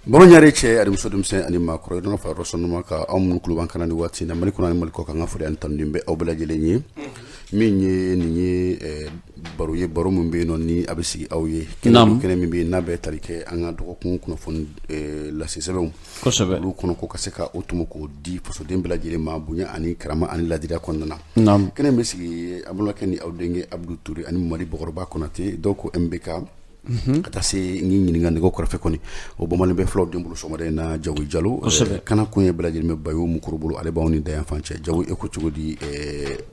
Bamanan cɛ ani muso, denmisɛn ani maakɔrɔ, i fa yɔrɔ sɔnma ka anw minnu tulo b'an kan ni waati na, Mali kɔnɔ ani Mali kɔ kan, ka foli ani tanu bɛ aw bɛɛ lajɛlen ye. Min ye nin ye, baro ye, baro min bɛ yen nɔ ni a bɛ sigi aw ye kɛnɛ min bɛ yen n'a bɛ tali kɛ an ka dɔgɔkun kunnafoni lase sɛbɛnw olu kɔnɔ, ko ka se ka o tɔmɔ k'o di fasoden bɛɛ lajɛlen ma bonya ani karama ani ladiriya kɔnɔna na. Kɛnɛ bɛ sigi a balimakɛ ni aw denkɛ Abudu Ture ani Mali Bakɔrɔba Konate, dɔw ko MBK, ka taa se n ɲininka nɛgɛ kɛrɛfɛ kɔni, o bamanan bɛ fulaw den bolo sɔgɔmada in na, Jago Jalo. Kana kun ye bɛɛ lajɛlen bɛ Bayo Mukoro bolo, ale b'anw ni da fan cɛ. Jago, e ko cogo di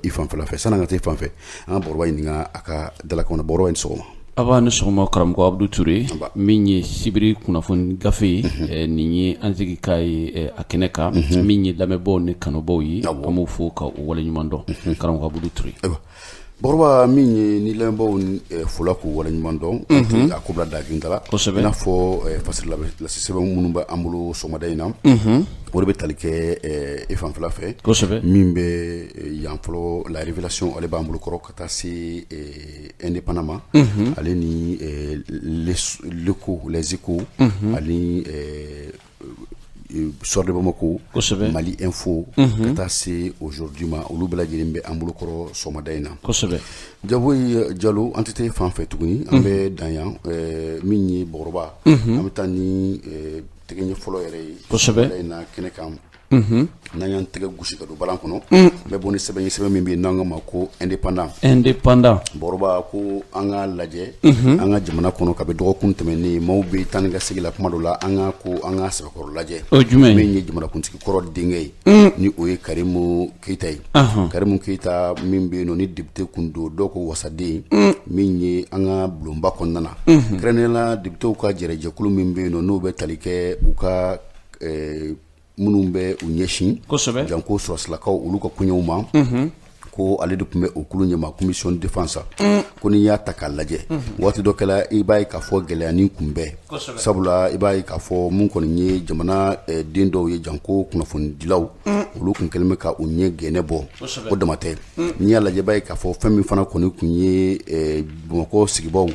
i fanfɛla fɛ? Sani an ka taa i fan fɛ, an ka Bakɔrɔba ɲininka a ka dalakan na. Bakɔrɔba, ni sɔgɔma. A b'a ni sɔgɔma, karamɔgɔ Abudu Ture. Min ye sibiri kunnafoni gafe ye, nin ye an sigi k'a ye a kɛnɛ kan. Min ye lamɛnbaaw ni kanubaw ye, an b'u fo ka u waleɲuman dɔn, karamɔgɔ Abudu Ture. Bakɔrɔba, min ye ni lamɛnbaaw fola k'u waleɲuman dɔn, a ko bila dagin da la, i n'a fɔ fasiri lase sɛbɛn minnu bɛ an bolo sɔgɔmada in na, o de bɛ tali kɛ e fanfɛla fɛ. Min bɛ yan fɔlɔ, La Révélation, ale b'an bolo kɔrɔ, ka taa se Indépendant ma, ale ni L'Écho, Les Échos, ani Soir de Bamako, Mali Info, ka taa se Aujourd'hui ma, olu bɛɛ lajɛlen bɛ an bolo kɔrɔ sɔgɔmada in na. Jago Jalo, an tɛ taa fan fɛ tuguni, an bɛ dan yan. Min ye Bakɔrɔba, an bɛ taa ni tɛgɛ ɲɛ fɔlɔ yɛrɛ ye in na kɛnɛ kan. N'an y'an tɛgɛ gosi ka don balan kɔnɔ, n bɛ bɔ ni sɛbɛn ye, sɛbɛn min bɛ yen n'an k'a ma ko Indépendant. Indépendant. Bakɔrɔba, ko an ka lajɛ an ka jamana kɔnɔ, kabi dɔgɔkun tɛmɛnen, maaw bɛ taa ni ka segin la kuma dɔ la. An ka ko an ka sɛbɛkɔrɔ lajɛ. O jumɛn? Min ye jamanakuntigi kɔrɔ denkɛ ye, ni o ye Karimu Keyita ye. Karimu Keyita min bɛ yen nɔ ni député kun don, dɔw ko wasaden, min ye an ka bulonba kɔnɔna na, kɛrɛnkɛrɛnnenya la députéw ka jɛrɛjɛkulu min bɛ yen nɔ n'o bɛ tali kɛ u ka minnu bɛ u ɲɛsin janko sɔrɔsilakaw, olu ka koɲɛw ma, ko ale de tun bɛ o kulu ɲɛma, commission défense. Ko n'i y'a ta k'a lajɛ, waati dɔ kɛla, i b'a ye k'a fɔ gɛlɛyanin kun bɛɛ, sabula i b'a ye k'a fɔ mun kɔni ye jamana den dɔw ye, janko kunnafonidilaw, olu kun kɛlen bɛ ka u ɲɛ gɛnɛ bɔ. O dama tɛ, n'i y'a lajɛ, i b'a ye k'a fɔ fɛn min fana kɔni tun ye Bamakɔ sigibaw,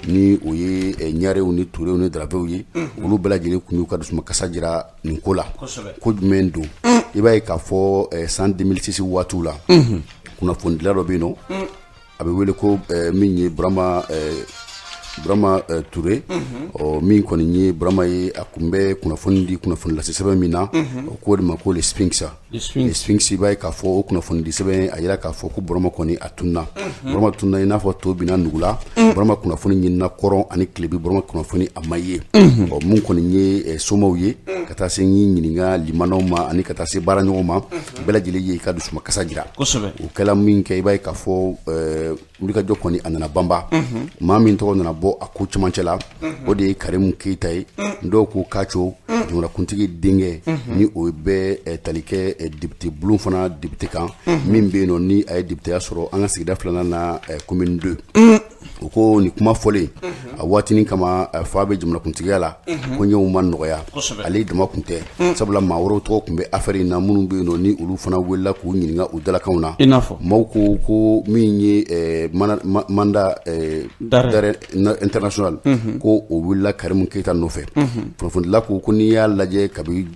ni o ye Ɲarew ni Turew ni Darabew ye, olu bɛɛ lajɛlen tun y'u ka dusumakasa jira nin ko la. Ko jumɛn don? I b'a ye k'a fɔ san 2006 waatiw la, kunnafonidila dɔ bɛ yen nɔ, a bɛ wele ko min ye Burama Ture. Ɔ, min kɔni ye Burama ye, a tun bɛ kunnafoni di kunnafoni lase sɛbɛn min na, o k'o de ma ko Le Sphinx. Le Sphinx, i b'a ye k'a fɔ o kunnafonidi sɛbɛn, a jira k'a fɔ ko Burama kɔni a tununna. Burama tununna i n'a fɔ to binna nugu la. Burama kunnafoni ɲinina kɔrɔn ani tilebin, Burama kunnafoni a ma ye. Ɔ, mun kɔni ye somaw ye, ka taa se n ɲininka limanaw ma ani ka taa se baara ɲɔgɔn ma, bɛɛ lajɛlen ye i ka dusumakasa jira. O kɛla min kɛ, i b'a ye k'a fɔ wulikajɔ kɔni a nana banba. Maa min tɔgɔ nana bɔ a ko cɛmancɛ la, o de ye Karimu Keyita ye, dɔw ko Kaco, jamanakuntigi denkɛ, ni o bɛ tali kɛ député bulon fana député kan, min bɛ yen nɔ ni a ye députéya sɔrɔ an ka sigida filanan na, commune 2. O ko nin kuma fɔlen a waatinin kama, fa bɛ jamanakuntigiya la, ko ɲɛw ma nɔgɔya. Ale dama kun tɛ, sabula maa wɛrɛw tɔgɔ tun bɛ affaire in na, minnu bɛ yen nɔ ni olu fana welela k'u ɲininka u dalakanw na. I n'a fɔ? Maaw ko ko min ye mandat d'arrêt international, ko o wulila Karimu Keyita nɔfɛ. Kunnafonidila ko ko n'i y'a lajɛ kabi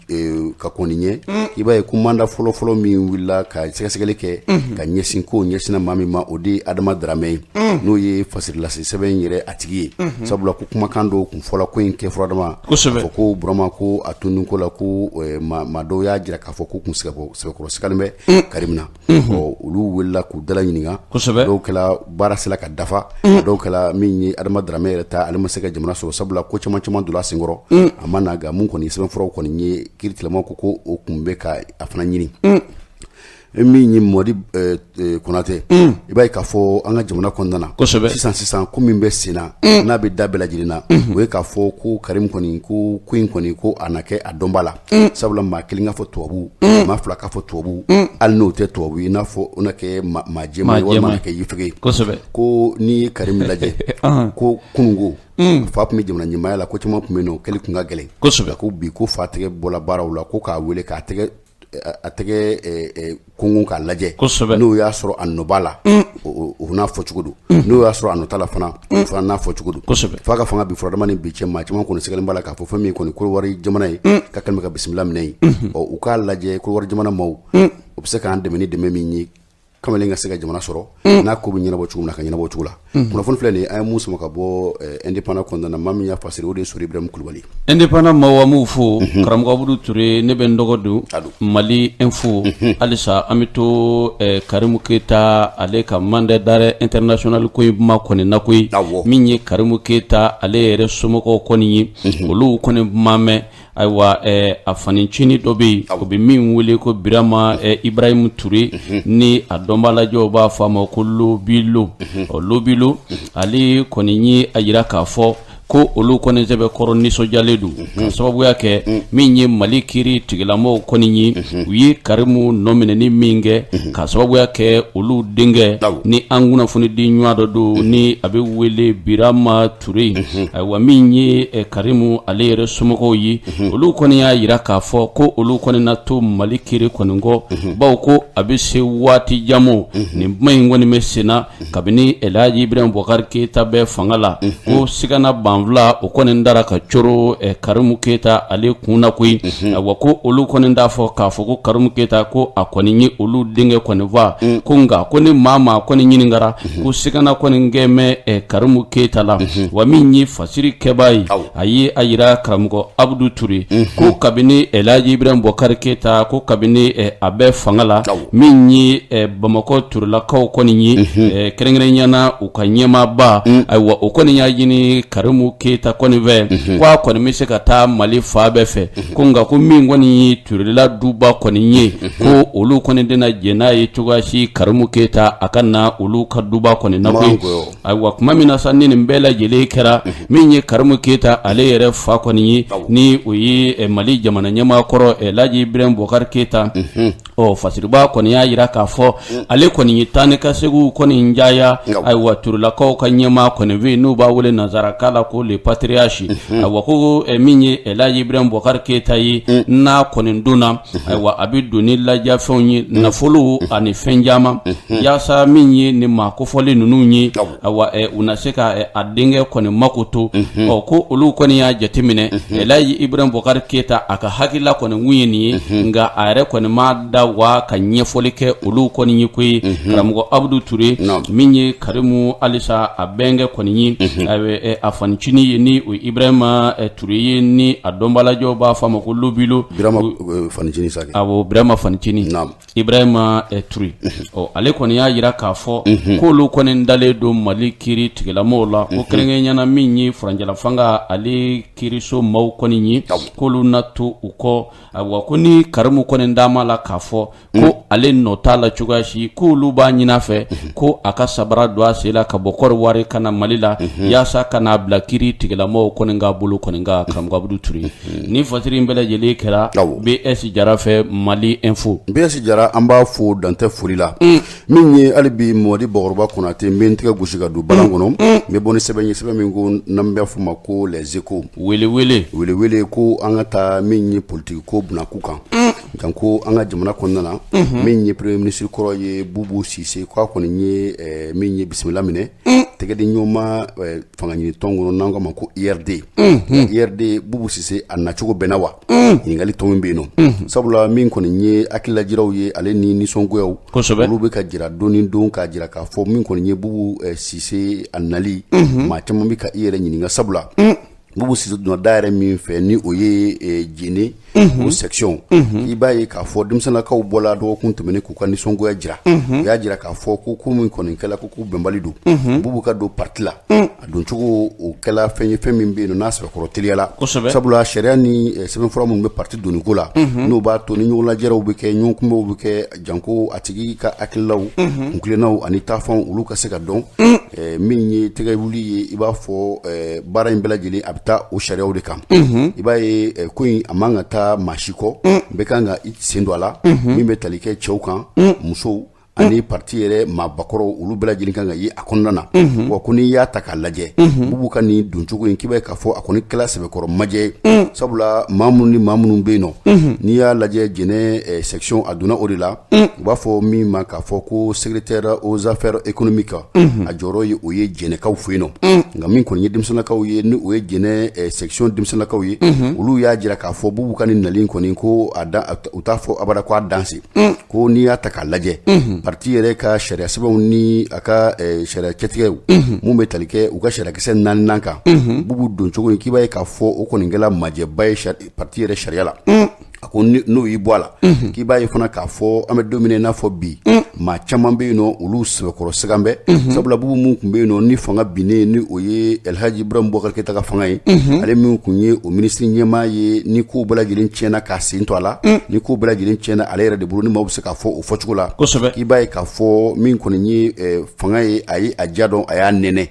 ka kɔn nin ɲɛ, i b'a ye ko mandat fɔlɔfɔlɔ min wulila ka sɛgɛsɛgɛli kɛ ka ɲɛsin, ko ɲɛsinna maa min ma, o de ye Adama Daramɛ ye, n'o ye fasilase sɛbɛn yɛrɛ a tigi ye, sabula ko kumakan dɔw kun fɔla ko in kɛ furadama fɔ ko Burama ko a tunun ko la, ko maa dɔw y'a jira k'a fɔ ko kun sɛbɛkɔrɔ sigalen bɛ Karimu na. Ɔ, olu wulila k'u dala ɲininka. Dɔw kɛla baara sera ka dafa, dɔw kɛla min ye Adama Daramɛ yɛrɛ ta, ale ma se ka jamana sɔrɔ, sabula ko caman caman donna a senkɔrɔ, a ma na. Nka mun kɔni sɛbɛnfuraw kɔni ye, kiiritigɛlamaw ko ko o kun bɛ ka a fana ɲini. Min ye Mɔdi Konatɛ, i b'a ye k'a fɔ an ka jamana kɔnɔna na sisan sisan, ko min bɛ sen na, n'a bɛ da bɛɛ lajɛlen na, o ye k'a fɔ ko Karimu kɔni, ko ko in kɔni, ko a na kɛ a dɔnba la, sabula maa kelen k'a fɔ tubabu, maa fila k'a fɔ tubabu, hali n'o tɛ tubabu ye, i n'a fɔ o na kɛ maa jɛman ye walima na kɛ yefege ye. Ko n'i ye Karimu lajɛ, ko kununko fa tun bɛ jamana ɲɛmaaya la, ko caman tun bɛ yen nɔ, kɛli tun ka gɛlɛn. Ko bi ko fa tɛgɛ bɔla baaraw la, ko k'a wele k'a tɛgɛ a tɛgɛ kɔnkɔn k'a lajɛ n'o y'a sɔrɔ a nɔ b'a la, o n'a fɔcogo don. N'o y'a sɔrɔ a nɔ t'a la fana, o fana n'a fɔcogo don. Fa ka fanga bi furadama ni bi cɛ, maa caman kɔni sigalen b'a la k'a fɔ fɛn min kɔni Kɔdiwari jamana ye ka kɛlen ka bisimila minɛ yen. Ɔ, u k'a lajɛ, Kɔdiwari jamana maaw, u bɛ se k'an dɛmɛ ni dɛmɛ min ye, kamalen ka se ka jamana sɔrɔ, n'a ko bɛ ɲɛnabɔ cogo min na, ka ɲɛnabɔ cogo la. Kunnafoni filɛ nin ye, an ye mun sama ka bɔ Indépendant kɔnɔna na, maa min y'a fasiri, o de ye Sori Ibrahim Kulubali. Indépendant maaw, an b'u fo. Karamɔgɔ Abudu Ture, ne bɛ n dɔgɔ don Mali Info. Halisa an bɛ to Karimu Keyita ale ka mandat d'arrêt international ko in kuma kɔni na koyi. Min ye Karimu Keyita ale yɛrɛ somɔgɔw kɔni ye, olu kɔni ma mɛn. Ayiwa, a fanicinin dɔ bɛ yen, o bɛ min wele ko Birama Ibrahim Ture, ni a dɔnbaalajɛw b'a fɔ a ma ko Lobilo. Ɔ, Lobilo ale kɔni ye a jira k'a fɔ ko olu kɔni sɛbɛkɔrɔ nisɔndiyalen don, ka sababuya kɛ min ye Mali kiiri tigilamɔgɔw kɔni ye, u ye Karimu nɔminɛni min kɛ, ka sababuya kɛ olu denkɛ ni an kunnafonidi ɲɔgɔn dɔ don, ni a bɛ wele Birama Ture. Ayiwa, min ye Karimu ale yɛrɛ somɔgɔw ye, olu kɔni y'a jira k'a fɔ ko olu kɔni na to Mali kiiri kɔni kɔ, bawo ko a bɛ se waati jan ma, nin kuma in kɔni bɛ senna kabini Elhaji Ibrahim Boubacar Keita bɛ fanga la, ko sigana banfula o kɔni dara ka coro Karimu Keita ale kun na koyi. Ayiwa, ko olu kɔni t'a fɔ k'a fɔ ko Karimu Keita ko a kɔni ye olu denkɛ kɔni faa, ko nka ko ni maa maa kɔni ɲininkara, ko sigana kɔni kɛ bɛ Karimu Keyita la. Wa min ye fasiri kɛbaa ye, a ye a jira karamɔgɔ Abudu Ture ko kabini Elhaji Ibrahim Boubacar Keyita, ko kabini a bɛ fanga la, min ye Bamakɔ Turelakaw kɔni ye, kɛrɛnkɛrɛnya na u ka ɲɛmaaba, ayiwa, o kɔni y'a ɲini Karimu Keyita kɔni fɛ ko a kɔni bɛ se ka taa Mali fan bɛɛ fɛ, ko nka ko min kɔni ye Turela duba kɔni ye, ko olu kɔni tɛna jɛn n'a ye cogoya si Karimu Keyita a ka na olu ka duba kɔni na koyi. Ayiwa, tuma min na sa ni nin bɛɛ lajɛlen kɛra, min ye Karimu Keyita ale yɛrɛ fa kɔni ye, ni o ye Mali jamana ɲɛmaa kɔrɔ Elhaji Ibrahim Boubacar Keyita, ɔ, fasiriba kɔni y'a jira k'a fɔ ale kɔni ye taa ni ka seginw kɔni caya. Ayiwa, Turelakaw ka ɲɛmaa kɔni fɛ yen, n'u b'a wele nansarakan la ko le patriarche, ayiwa, ko min ye Elhaji Ibrahim Boubacar Keyita ye, n'a kɔni donna, ayiwa, a bɛ don ni lajafɛnw ye, nafolo ani fɛn caman, yaasa min ye nin maa kofɔlen ninnu ye, ayiwa, u na se ka a denkɛ kɔni mako to. Ɔ, ko olu kɔni y'a jateminɛ, Elhaji Ibrahim Boubacar Keyita a ka hakilila kɔni kun ye nin ye, nka a yɛrɛ kɔni ma da wa ka ɲɛfɔli kɛ olu kɔni ye koyi. Karamɔgɔ Abudu Ture, min ye Karimu halisa a bɛnkɛ kɔni ye, a fanicinin ye, ni o Ibrahima Ture ye, ni a dɔnbaalajɛw b'a fɔ a ma ko Lobilo. Birama fanicinin sa. Awɔ, Birama fanicinin Ibrahima Ture. Ɔ, ale kɔni y'a jira k'a fɔ k'olu kɔni dalen don Mali kiiri tigilamɔgɔw la, ko kɛrɛnkɛrɛnya na min ye furancɛla fanga ale kiiriso maaw kɔni ye, k'olu na to u kɔ. Ayiwa, ko ni Karimu kɔni dama la k'a fɔ ko ale nɔ t'a la cogoya si, k'olu b'a ɲini a fɛ ko a ka sabara don a sen la ka bɔ Kɔdiwari ka na Mali la, yaasa ka n'a bila kiiri tigilamɔgɔw kɔni ka bolo kɔni kan. Karamɔgɔ Abudu Ture, ni fasiri in bɛɛ lajɛlen kɛra BS Jara fɛ, Mali Info. BS Jara, an b'a fo dan tɛ foli la. Min ye hali bi Mɔdi Bakɔrɔba Konate, n bɛ n tɛgɛ gosi ka don balan kɔnɔ, n bɛ bɔ ni sɛbɛn ye, sɛbɛn min ko n'an b'a fɔ ma ko Les Échos. Wele wele ko an ka taa min ye politiki ko bunakun kan, janko an ka jamana kɔnɔna na. Min ye premier ministre kɔrɔ ye, Bubu Sise, k'a kɔni ye min ye bisimila minɛ tɛgɛdiɲɔgɔnma fanga ɲini tɔn kɔnɔ n'an k'a ma ko IRD. IRD, Bubu Sise a nacogo bɛnna wa? Ɲininkali tɔ min bɛ yen nɔ, sabula min kɔni ye hakililajiraw ye, ale ni nisɔngoyaw, olu bɛ ka jira don ni don, k'a jira k'a fɔ min kɔni ye Bubu Sise a nali, maa caman bɛ ka i yɛrɛ ɲininka, sabula Bubu Sise donna da yɛrɛ min fɛ, ni o ye Jene o section, i b'a ye k'a fɔ denmisɛnninlakaw bɔla dɔgɔkun tɛmɛnen k'u ka nisɔngoya jira. U y'a jira k'a fɔ ko ko min kɔni kɛla, ko ko bɛnbali don. Bubu ka don parti la, a doncogo o kɛla fɛn ye, fɛn min bɛ yen n'a sɛbɛkɔrɔ teliyala, sabula sariya ni sɛbɛnfura minnu bɛ parti donni ko la, n'o b'a to ni ɲɔgɔn lajɛrɛw bɛ kɛ, ɲɔgɔn kunbɛnw bɛ kɛ, janko a tigi ka hakililaw, kuntilennaw ani taafanw, olu ka se ka dɔn. Min ye tɛgɛ wuli ye, i b'a fɔ baara in bɛɛ lajɛlen a bɛ taa o sariyaw de kan. I b'a ye ko in a man ka taa maa si kɔ, bɛɛ kan ka i sen don a la, min bɛ tali kɛ cɛw kan, musow Ani parti yɛrɛ maabakɔrɔw, olu bɛɛ lajɛlen kan ka ye a kɔnɔna na. Wa ko n'i y'a ta k'a lajɛ, Bubu ka nin doncogo in, k'i b'a ye k'a fɔ a kɔni kɛla sɛbɛkɔrɔ majɛ ye, sabula maa minnu ni maa minnu bɛ yen nɔ, n'i y'a lajɛ Jɛnɛ section, a donna o de la. U b'a fɔ min ma k'a fɔ ko secrétaire aux affaires économiques, a jɔyɔrɔ ye o ye Jɛnɛkaw fɛ yen nɔ. Nka min kɔni ye denmisɛnninlakaw ye, ni o ye Jɛnɛ section denmisɛnninlakaw ye, olu y'a jira k'a fɔ Bubu ka nin nali kɔni, ko u t'a fɔ abada ko a danse. Ko n'i y'a ta k'a lajɛ, parti yɛrɛ ka sariya sɛbɛnw ni a ka sariya cɛtigɛw mun bɛ tali kɛ u ka sariyakisɛ naaninan kan, Bubu doncogo in, k'i b'a ye k'a fɔ o kɔni kɛla majɛba ye parti yɛrɛ sariya la. A ko n'o y'i bɔ a la, k'i b'a ye fana k'a fɔ an bɛ don min na i n'a fɔ bi, maa caman bɛ yen nɔ, olu sɛbɛkɔrɔ sigan bɛ, sabula Bubu mun tun bɛ yen nɔ ni fanga binnen, ni o ye Elhaji Ibrahim Boubacar Keita ka fanga ye, ale min tun ye o minisiri ɲɛmaa ye, ni kow bɛɛ lajɛlen tiɲɛna k'a sen to a la, ni kow bɛɛ lajɛlen tiɲɛna ale yɛrɛ de bolo, ni maaw bɛ se k'a fɔ o fɔcogo la. K'i b'a ye k'a fɔ min kɔni ye fanga ye, a ye a diya dɔn, a y'a nɛnɛ.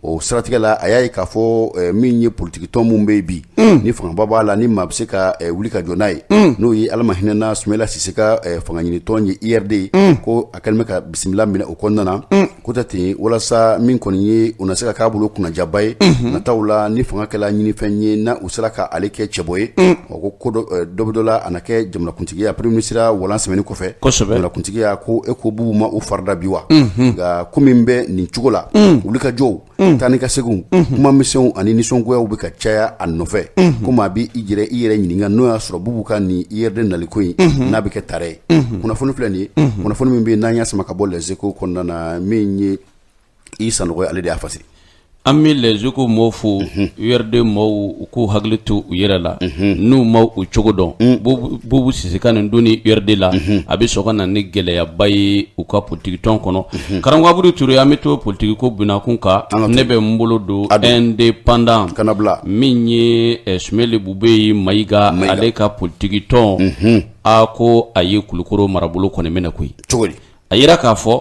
O siratigɛ la, a y'a ye k'a fɔ min ye politikitɔn min bɛ yen bi, ni fangaba b'a la, ni maa bɛ se ka wuli ka jɔ n'a ye, n'o ye Ala ma hinɛna Sumayila Sise ka fanga ɲinitɔn ye IRD ye, ko a kɛlen bɛ ka bisimila minɛ o kɔnɔna na. Ko tɛ ten, walasa min kɔni ye o na se ka k'a bolo kunnajaba ye nataw la, ni fanga kɛla ɲinifɛn ye, na u sera ka ale kɛ cɛbɔ ye. O ko dɔ bɛ dɔ la, a na kɛ jamanakuntigiya, premier ministre walan sɛmɛni kɔfɛ, jamanakuntigiya. Ko e ko Bubu ma o farida bi wa? Nka ko min bɛ nin cogo la, wuli ka jɔw, taa ni ka seginw, kuma misɛnw ani nisɔngoyaw bɛ ka caya a nɔfɛ, ko maa bɛ i yɛrɛ i yɛrɛ ɲininka n'o y'a sɔrɔ Bubu ka nin IRD naliko in n'a bɛ kɛ tare ye. Kunnafoni filɛ nin ye, kunnafoni min bɛ yen n'an y'a sama ka bɔ Les Échos kɔnɔna na, min ye i Sanogo, ale de y'a fasiri. An bɛ Les Échos mɔɔw fo. URD mɔɔw, u k'u hakili to u yɛrɛ la. N'u ma u cogo dɔn, Bubu Sise ka nin donni URD la, a bɛ sɔn ka na ni gɛlɛyaba ye u ka politikitɔn kɔnɔ. Karamɔgɔ Abudu Ture, an bɛ to politiki ko binakun kan. Ne bɛ n bolo don Indépendant kana bila. Min ye Sumeli Bubɛyi Mayiga, ale ka politikitɔn, a ko a ye Kulukoro marabolo kɔni minɛ koyi. Cogo di? A yira k'a fɔ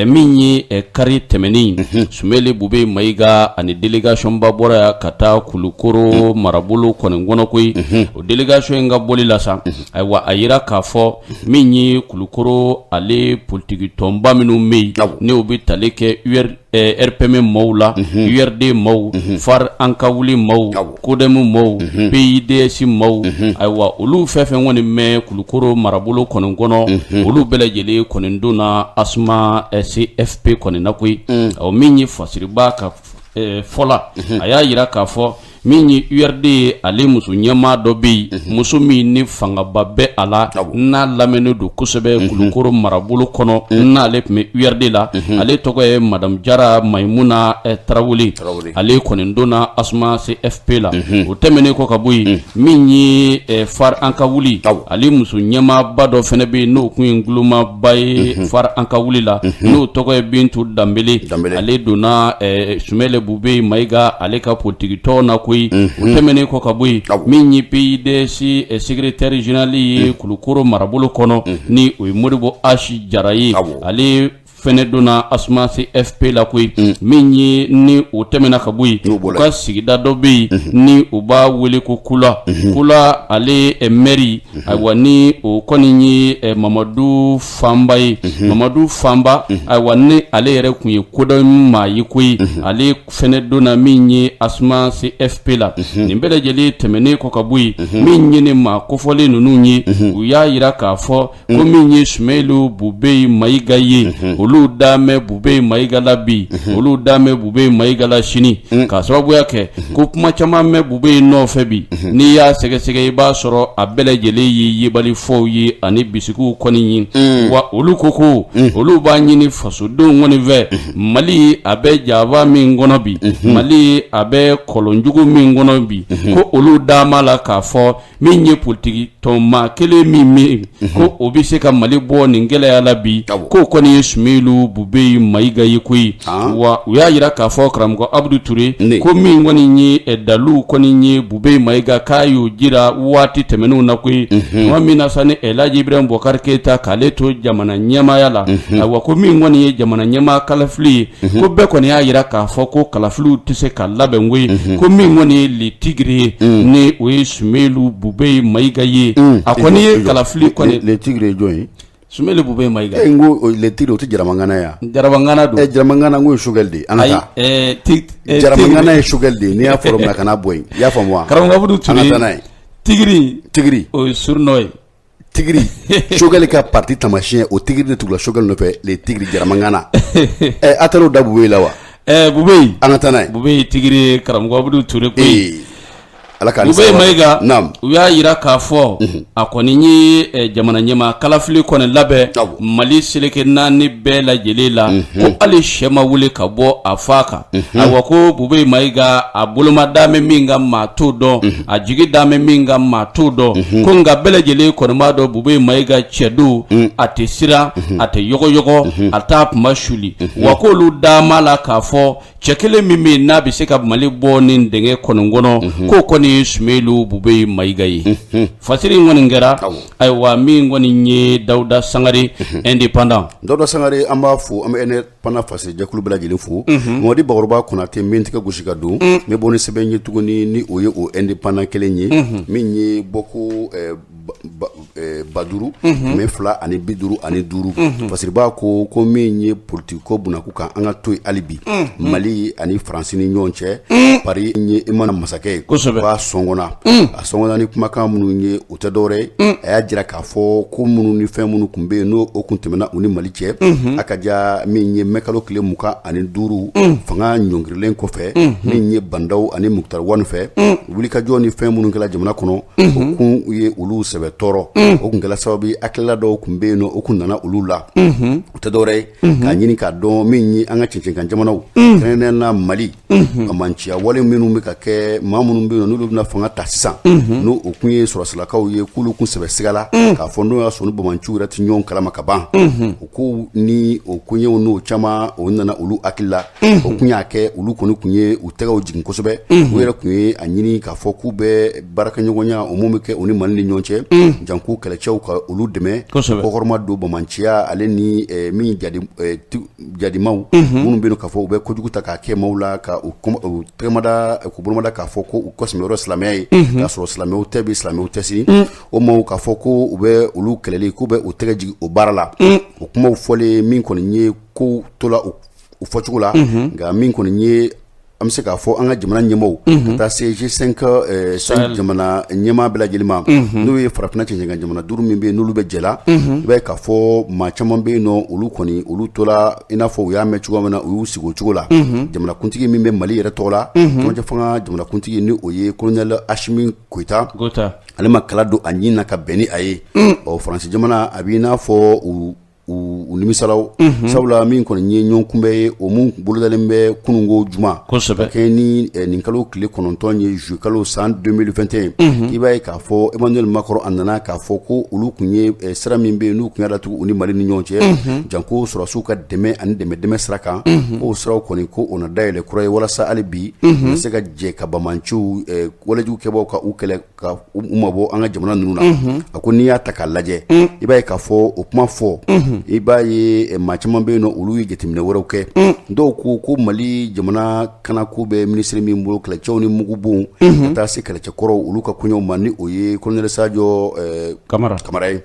min ye kari tɛmɛnen, Sumeli Bubɛyi Mayiga ani délégation ba bɔra yan ka taa Kulukoro marabolo kɔni kɔnɔ koyi. O délégation in ka bɔli la sa, ayiwa, a yira k'a fɔ min ye Kulukoro ale politikitɔnba minnu bɛ yen, n'o bɛ tali kɛ RPM maaw la, URD maaw, FARE an ka wuli maaw, CODEM maaw, PIDS maaw, ayiwa, olu fɛn fɛn kɔni bɛ Kulukoro marabolo kɔni kɔnɔ, olu bɛɛ lajɛlen kɔni donna ASMA CFP kɔni na koyi. Ɔ, min ye fasiriba ka fɔ la, a y'a jira k'a fɔ min ye URD ye, ale muso ɲɛmaa dɔ bɛ yen, muso min ni fangaba bɛ a la, n'a lamɛnnen don kosɛbɛ Kulukoro marabolo kɔnɔ, n'ale tun bɛ URD la, ale tɔgɔ ye Madame Jara Mayimuna Tarawele. Ale kɔni donna ASMA CFP la. O tɛmɛnen kɔ ka bɔ yen, min ye FARE an ka wuli, ale muso ɲɛmaaba dɔ fana bɛ yen, n'o tun ye ngulomaba ye FARE an ka wuli la, n'o tɔgɔ ye Bintu Danbele, ale donna Sumɛlɛ Bubɛyi Mayiga ale ka politikitɔn na koyi. O tɛmɛnen kɔ ka bɔ yen, min ye PIDS secrétaire général ye Kulukoro marabolo kɔnɔ, ni o ye Modibo Asi Jara ye, ale fɛnɛ donna ASMA CFP la koyi. Min ye ni o tɛmɛna ka bɔ yen, u ka sigida dɔ bɛ yen ni u b'a wele ko Kula. Kula ale maire, ayiwa, ni o kɔni ye Mamadu Fanba ye. Mamadu Fanba, ayiwa, ni ale yɛrɛ tun ye CODEM maa ye koyi, ale fɛnɛ donna min ye ASMA CFP la. Nin bɛɛ lajɛlen tɛmɛnen kɔ ka bɔ yen, min ye ni maa kofɔlen ninnu ye, u y'a jira k'a fɔ ko min ye Sumɛlu Bubɛyi Mayiga ye, olu dan bɛ Bubɛyi Mayiga la bi, olu dan bɛ Bubɛyi Mayiga la sini, k'a sababuya kɛ ko kuma caman bɛ Bubɛyi nɔfɛ bi. N'i y'a sɛgɛsɛgɛ, i b'a sɔrɔ a bɛɛ lajɛlen ye yebali fɔw ye ani bisigiw kɔni ye. Wa olu ko olu b'a ɲini fasodenw kɔni fɛ, Mali a bɛ jaba min kɔnɔ bi, Mali a bɛ kɔlɔnjugu min kɔnɔ bi, ko olu dan b'a la k'a fɔ min ye politiki tɔnmaa kelen min min ko o bɛ se ka Mali bɔ nin gɛlɛya la bi, k'o kɔni ye Sumelu Bubɛyi Mayiga ye koyi. Wa u y'a jira k'a fɔ, karamɔgɔ Abudu Ture, ko min kɔni ye dalu kɔni ye Bubɛyi Mayiga k'a y'o jira waati tɛmɛnenw na koyi, tuma min na sa ni Elhaji Ibrahim Bubakari Keyita k'ale to jamana ɲɛmaaya la. Ayiwa, ko min kɔni ye jamana ɲɛmaa kalafili ye, ko bɛɛ kɔni y'a jira k'a fɔ ko kalafiliw tɛ se ka labɛn koyi, ko min kɔni ye le tigre ye, ni o ye Sumelu Bubɛyi Mayiga ye, a kɔni ye kalafili kɔni. Le tigre ye jɔn ye? Soumeylou Boubèye Maïga e n ko le tigre o tɛ jaramangana ye jaramangana don jaramangana n ko ye Choguel de ye an ka taa jaramangana ye Choguel de ye n'i y'a fɔ min na kana bɔ yen i y'a faamu wa karamɔgɔ Abudu Ture an ka taa n'a ye tigre tigre o ye surnom ye tigre Choguel ka parti taamasiyɛn o tigre de tugula Choguel nɔfɛ le tigre jaramangana a taara o da Boubèye la wa Boubèye an ka taa n'a ye Boubèye tigre karamɔgɔ Abudu Ture koyi Ala ka Boubèye Maïga u y'a jira k'a fɔ a kɔni ye jamana ɲɛmaa kalafili kɔni labɛn Mali seleke naani bɛɛ lajɛlen la ko hali sɛ ma wuli ka bɔ a fa kan ayiwa ko Boubèye Maïga a boloma dalen bɛ min kan maa t'o dɔn a jigi dalen bɛ min kan maa t'o dɔn ko nka bɛɛ lajɛlen kɔni b'a dɔn Boubèye Maïga cɛ don a tɛ siran a tɛ yɔgɔyɔgɔ a t'a kuma suli wa k'olu dalen b'a la k'a fɔ cɛ kelen min bɛ yen n'a bɛ se ka Mali bɔ nin dingɛ kɔni kɔnɔ k'o kɔni ye Soumeylou Boubèye Maïga ye fasiri in kɔni kɛra ayiwa min kɔni ye Dawuda Sangare indépendant Dawuda Sangare an b'a fo an bɛ indépendant fasiri jɛkulu bɛɛ lajɛlen fo Mamadi Bakɔrɔba Konate n bɛ n tɛgɛ gosi ka don n bɛ bɔ ni sɛbɛn ye tuguni ni o ye o indépendant kelen ye min ye bɔko 5255 fasiriba ko ko min ye politiki ko bunakun kan an ka to yen hali bi Mali ani Faransi ni ɲɔgɔn cɛ Paris ye i mana masakɛ ye k'a sɔngɔnna a sɔngɔnna ni kumakan minnu ye o tɛ dɔwɛrɛ ye a y'a jira k'a fɔ ko minnu ni fɛn minnu tun bɛ yen n'o o tun tɛmɛna u ni Mali cɛ a ka ja min ye mɛkalo tile 25 fanga ɲɔngirilen kɔfɛ min ye Bah N'Daw ani Moctar Ouane fɛ wulikajɔ ni fɛn minnu kɛra jamana kɔnɔ o kun ye olu sɛbɛ tɔɔrɔ o tun kɛra sababu ye hakilila dɔw tun bɛ yen nɔ o tun nana olu la o tɛ dɔwɛrɛ ye k'a ɲini k'a dɔn min ye an ka cɛncɛnkan jamanaw kɛrɛnkɛrɛnnenya la Mali banbaanciya wale minnu bɛ ka kɛ maa minnu bɛ yen n'olu bɛna fanga ta sisan n'o o kun ye sɔrɔdasilakaw ye k'olu kun sɛbɛ sigala k'a fɔ n'o y'a sɔrɔ ni banbaanciw yɛrɛ tɛ ɲɔgɔn kalama ka ban o ko ni o koɲɛw n'o caman o nana olu hakili la o kun y'a kɛ olu kɔni tun ye u tɛgɛw jigin kosɛbɛ u yɛrɛ tun ye a ɲini k'a fɔ k'u bɛ baarakɛɲɔgɔnya o min bɛ kɛ u ni Mali ni ɲɔgɔn cɛ janko kɛlɛcɛw ka olu dɛmɛ kɔkɔrɔma don banbaanciya ale ni min jadimaw minnu bɛ yen k'a fɔ u bɛ kojugu ta k'a kɛ maaw la ka u tɛgɛmada k'u bolomada k'a fɔ ko u kɔsɛmɛyɔrɔ silamɛya ye k'a sɔrɔ silamɛw tɛ bi silamɛw tɛ sini o maaw k'a fɔ ko u bɛ olu kɛlɛli k'u bɛ u tɛgɛ jigin o baara la o kumaw fɔlen min kɔni ye kow tola u fɔcogo la nka min kɔni ye an bɛ se k'a fɔ an ka jamana ɲɛmaaw ka taa se G5 Sahel jamana ɲɛmaa bɛɛ lajɛlen ma n'o ye farafinna cɛncɛnkan jamana duuru min bɛ yen n'olu bɛ jɛ la i b'a ye k'a fɔ maa caman bɛ yen nɔ olu kɔni olu tola i n'a fɔ u y'a mɛn cogoya min na u y'u sigi o cogo la jamanakuntigi min bɛ Mali yɛrɛ tɔgɔ la cɛmancɛ fanga jamanakuntigi ni o ye colonel Assimi Goïta ale ma kala don a ɲin na ka bɛn ni a ye ɔ Faransi jamana a b'i n'a fɔ u nimisala sabula min kɔni ye ɲɔgɔn kunbɛn ye o min bolodalen bɛ kununko juma ka kɛ ni nin kalo tile 9 ye juillet kalo san 2021 i b'a ye k'a fɔ Emmanuel Macron a nana k'a fɔ ko olu tun ye sira min bɛ yen n'u tun y'a datugu u ni Mali ni ɲɔgɔn cɛ janko sɔrɔdasiw ka dɛmɛ ani dɛmɛ dɛmɛ sira kan k'o siraw kɔni ko o na dayɛlɛ kura ye walasa hali bi u se ka jɛ ka banbaanciw walejugu kɛbaaw ka u kɛlɛ ka u mabɔ an ka jamana ninnu na a ko n'i y'a ta k'a lajɛ i b'a ye k'a fɔ o kuma fɔ i b'a ye maa caman bɛ yen nɔ olu ye jateminɛ wɛrɛw kɛ dɔw ko ko Mali jamana kanako bɛ minisiri min bolo kɛlɛcɛw ni mugubon ka taa se kɛlɛcɛkɔrɔw olu ka koɲɛw ma ni o ye colonel Sadio Kamara ye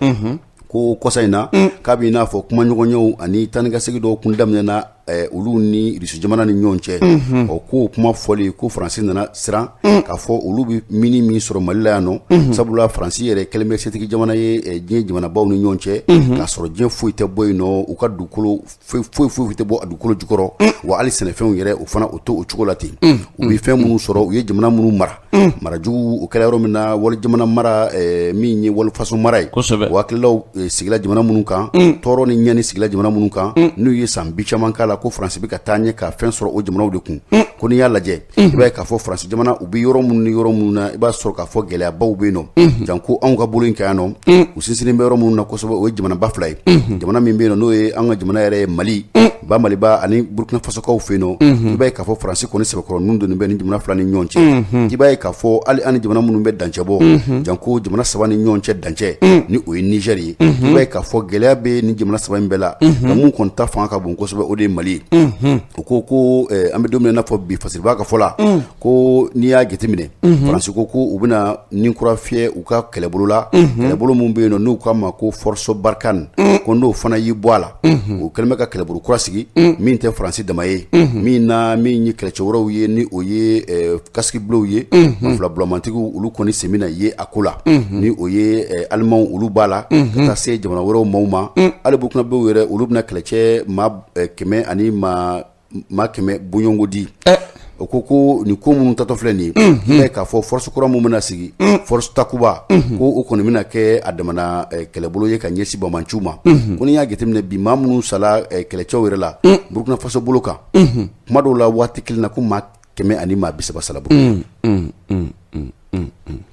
ko kɔsa in na k'a b'i n'a fɔ kumaɲɔgɔnyaw ani taa ni ka segin dɔw kun daminɛna olu ni Russie jamana ni ɲɔgɔn cɛ ɔ ko kuma fɔlen ko Faransi nana siran k'a fɔ olu bɛ mine min sɔrɔ Mali la yan nɔ sabula Faransi yɛrɛ kɛlen bɛ setigi jamana ye diɲɛ jamanabaw ni ɲɔgɔn cɛ k'a sɔrɔ diɲɛ foyi tɛ bɔ yen nɔ u ka dugukolo foyi foyi foyi tɛ bɔ a dugukolo jukɔrɔ wa hali sɛnɛfɛnw yɛrɛ o fana o to o cogo la ten u bɛ fɛn minnu sɔrɔ u ye jamana minnu mara marajugu o kɛra yɔrɔ min na wali jamana mara min ye wali faso mara ye o hakililaw sigila jamana minnu kan tɔɔrɔ ni ɲani sigila jamana minnu kan n'u ye san bi caman k'a la ko Faransi bɛ ka taa ɲɛ ka fɛn sɔrɔ o jamanaw de kun ko n'i y'a lajɛ i b'a ye k'a fɔ Faransi jamana u bɛ yɔrɔ minnu ni yɔrɔ minnu na i b'a sɔrɔ k'a fɔ gɛlɛyabaw bɛ yen nɔ janko anw ka bolo in kan yan nɔ u sinsinnen bɛ yɔrɔ minnu na kosɛbɛ o ye jamanaba fila ye jamana min bɛ yen nɔ n'o ye an ka jamana yɛrɛ ye Mali. Ba Maliba ani Burkina Fasokaw fɛ yen nɔ, i b'a ye k'a fɔ Faransi kɔni sɛbɛkɔrɔ nun donnen bɛ ni jamana fila ni ɲɔgɔn cɛ. I b'a ye k'a fɔ hali an ni jamana minnu bɛ dancɛ bɔ, janko jamana saba ni ɲɔgɔn cɛ dancɛ, ni o ye Niger ye, i b'a ye k'a fɔ gɛlɛya bɛ ni jamana saba in bɛɛ la. Nka mun kɔni ta fanga ka bon kosɛbɛ, o de ye Mali ye. U ko ko an bɛ don min na i n'a fɔ bi, Fasiriba ka fɔ la, ko n'i y'a jateminɛ, Faransi ko ko u bɛna ni kura fiyɛ u ka kɛlɛbolo la, kɛlɛbolo min bɛ yen nɔ n'u k'a ma ko Force Barkhane, ko n'o fana y'i bɔ a la, u kɛlen bɛ ka kɛlɛbolo kura sigi min tɛ Faransi dama ye, min na min ye kɛlɛcɛ wɛrɛw ye, ni o ye casque bleuw ye, fila bulamatigiw, olu kɔni sen bɛna ye a ko la, ni o ye Alimanw, olu b'a la, ka taa se jamana wɛrɛw maaw ma. Hali Burukinabew yɛrɛ, olu bɛna kɛlɛcɛ maa 100 ani maa 100 bɔɲɔgɔnko di. O ko ko nin ko minnu tatɔ filɛ nin ye, i b'a ye k'a fɔ force kura min bɛna sigi, force Takuba, ko o kɔni bɛna kɛ a damana kɛlɛbolo ye ka ɲɛsin banbaanciw ma. Ko n'i y'a jateminɛ bi, maa minnu sala kɛlɛcɛw yɛrɛ la Burukina Faso bolo kan, kuma dɔw la waati kelen na, ko maa 100 ani maa 30 sala Burukina.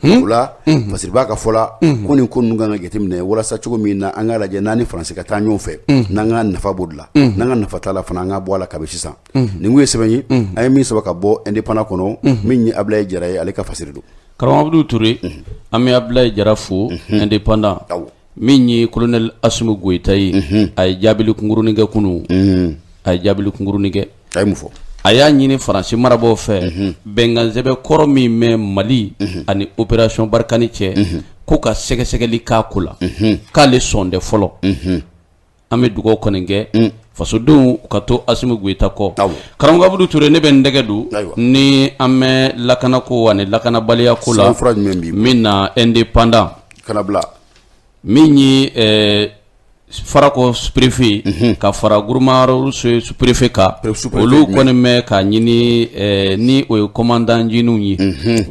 O la, Fasiriba ka fɔ la, ko nin ko ninnu kan ka jateminɛ walasa cogo min na an k'a lajɛ n'an ni Faransi ka taa ɲɔgɔn fɛ, n'an ka nafa b'o de la, n'an ka nafa t'a la fana, an ka bɔ a la kabi sisan. Nin kun ye sɛbɛn ye an ye min sɔrɔ ka bɔ Indépendant kɔnɔ, min ye Abulaye Jara ye, ale ka fasiri don. Karamɔgɔ Abudu Ture, an bɛ Abulaye Jara fo, Indépendant. Min ye colonel Asimi Goyita ye, a ye jaabili kunkurunin kɛ kunun. A ye jaabili kunkurunin kɛ. A ye mun fɔ? A y'a ɲini Faransi marabaaw fɛ, bɛnkansɛbɛn kɔrɔ min bɛ Mali ani opération Barkhane cɛ, ko ka sɛgɛsɛgɛli k'a ko la, k'ale sɔn tɛ fɔlɔ. An bɛ dugawu kɔni kɛ fasodenw ka to Asimi Goyita kɔ. Karamɔgɔ Abudu Ture, ne bɛ n tɛgɛ don ni an bɛ lakanako ani lakanabaliya ko la min na Indépendant, min ye Farakɔ sous-préfet ka fara Guruma sous-préfet kan, olu kɔni bɛ k'a ɲini, ni o ye commandant ncinin ye,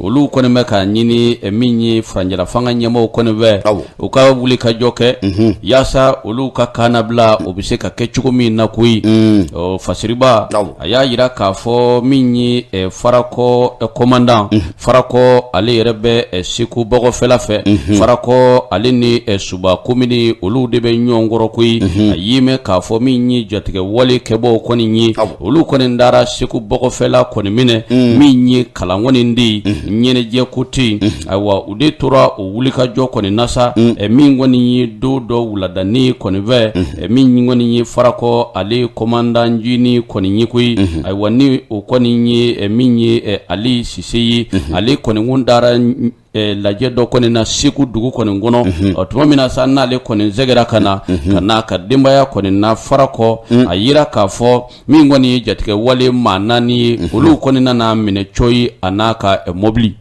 olu kɔni bɛ k'a ɲini min ye furancɛla fanga ɲɛmaaw kɔni fɛ, u ka wuli ka jɔ kɛ yaasa olu ka kannabila o bɛ se ka kɛ cogo min na koyi. Fasiriba a y'a jira k'a fɔ min ye Farakɔ commandant, Farakɔ ale yɛrɛ bɛ Segu bɔgɔfɛla fɛ, Farakɔ ale ni Suba komini, olu de bɛ ɲɔgɔn kɔrɔ koyi. A y'i mɛn k'a fɔ min ye jatigɛ wale kɛbaaw kɔni ye, olu kɔni taara Segu bɔgɔfɛla kɔni minɛ, min ye kalan kɔni tɛ yen, ɲɛnajɛ ko tɛ yen. Ayiwa, u de tora o wulikajɔ kɔni na sa, min kɔni ye don dɔ wuladanin kɔni fɛ, min kɔni ye Farakɔ ale commandant ncinin kɔni ye koyi. Ayiwa, ni o kɔni ye min ye Ali Sise ye, ale kɔni kun taara lajɛ dɔ kɔni na Segu dugu kɔni kɔnɔ. Ɔ tuma min na sa n'ale kɔni sɛgɛra ka na ka n'a ka denbaya kɔni na Farakɔ, a yira k'a fɔ min kɔni ye jatigɛ wale maa naani ye, olu kɔni nana minɛ cɔyi a n'a ka mɔbili.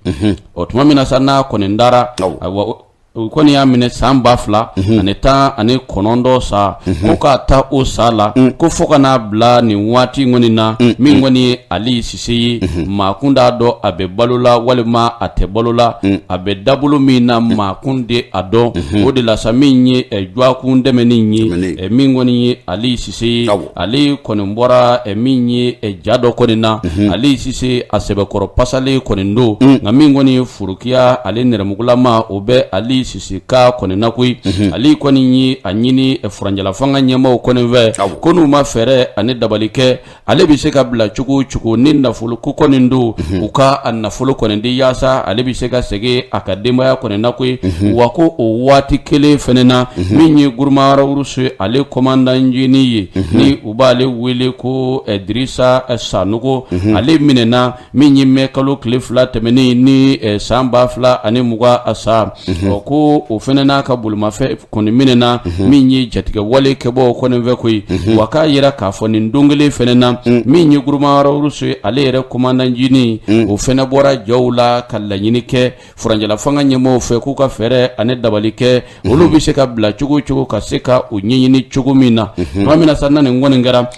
Ɔ tuma min na sa n'a kɔni taara, ayiwa, u kɔni y'a minɛ san 2019 sa, ko k'a ta o sa la, ko fo ka n'a bila nin waati kɔni na, min kɔni ye Ali Sise ye, maa kun t'a dɔn a bɛ balo la walima a tɛ balo la, a bɛ dabolo min na, maa kun tɛ a dɔn. O de la sa, min ye dɔgɔkun tɛmɛnen ye, min kɔni ye Ali Sise ye, ale kɔni bɔra min ye ja dɔ kɔni na. Ali Sise a sɛbɛkɔrɔ pasalen kɔni don, nka min kɔni ye furukiya ale nɛrɛmugulama, o bɛ Ali Sise ka kɔni na koyi. Ale kɔni ye a ɲini furancɛla fanga ɲɛmaaw kɔni fɛ, ko n'u ma fɛɛrɛ ani dabali kɛ, ale bɛ se ka bila cogo o cogo, ni nafolo ko kɔni don, u ka a nafolo kɔni di yaasa ale bɛ se ka segin a ka denbaya kɔni na koyi. Wa ko o waati kelen fana na, min ye Guruma Rawurusi ale commandant ncinin ye, ni u b'ale wele ko Dirisa Sanogo, ale minɛna min ye mɛ kalo tile 2 tɛmɛnen ni san 2020 sa. Ɔ ko o fana n'a ka bolomafɛn kɔni minɛna min ye jatigɛ wale kɛbaaw kɔni fɛ koyi. Wa k'a yira k'a fɔ nin don kelen fana na, min ye Guruma Rawurusi ale yɛrɛ commandant ncinin, o fana bɔra jaw la ka laɲini kɛ furancɛla fanga ɲɛmaaw fɛ, k'u ka fɛɛrɛ ani dabali kɛ, olu bɛ se ka bila cogo o cogo ka se ka u ɲɛɲini cogo min na. Tuma min na sa na nin kɔni kɛra,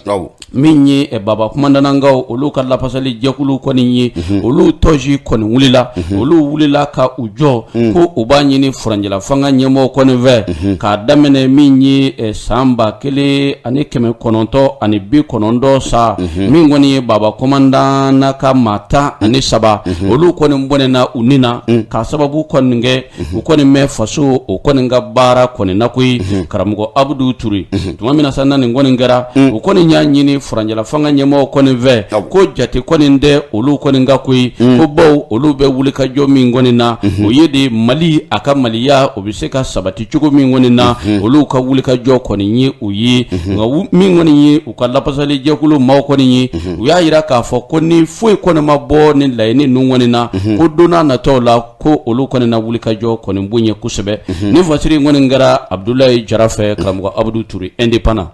min ye baba kumandanankaw olu ka lafasali jɛkulu kɔni ye, olu tɔji kɔni wulila, olu wulila ka u jɔ ko u b'a ɲini furancɛla fanga ɲɛmɔgɔw kɔni fɛ k'a daminɛ min ye san 1990 sa min kɔni ye baba kɔmandan n'a ka maa 13 olu kɔni bɔnɛna u ni na k'a sababu kɔni kɛ u kɔni bɛ faso o kɔni ka baara kɔni na koyi karamɔgɔ Abudu Ture tuma min na sa na nin kɔni kɛra u kɔni y'a ɲini furancɛla fanga ɲɛmɔgɔw kɔni fɛ ko jate kɔni tɛ olu kɔni ka koyi ko bawo olu bɛ wulikajɔ min kɔni na o ye de Mali a ka maliya o bɛ se ka sabati cogo min kɔni na olu ka wulikajɔ kɔni ye o ye nka min kɔni ye u ka lafasalijɛkulu maaw kɔni ye u y'a jira k'a fɔ ko ni foyi kɔni ma bɔ ni laɲini ninnu kɔni na ko don nataw la ko olu kɔni na wulikajɔ kɔni bonya kosɛbɛ ni fasiri kɔni kɛra Abudulayi Jara fɛ karamɔgɔ Abudu Ture Indépendant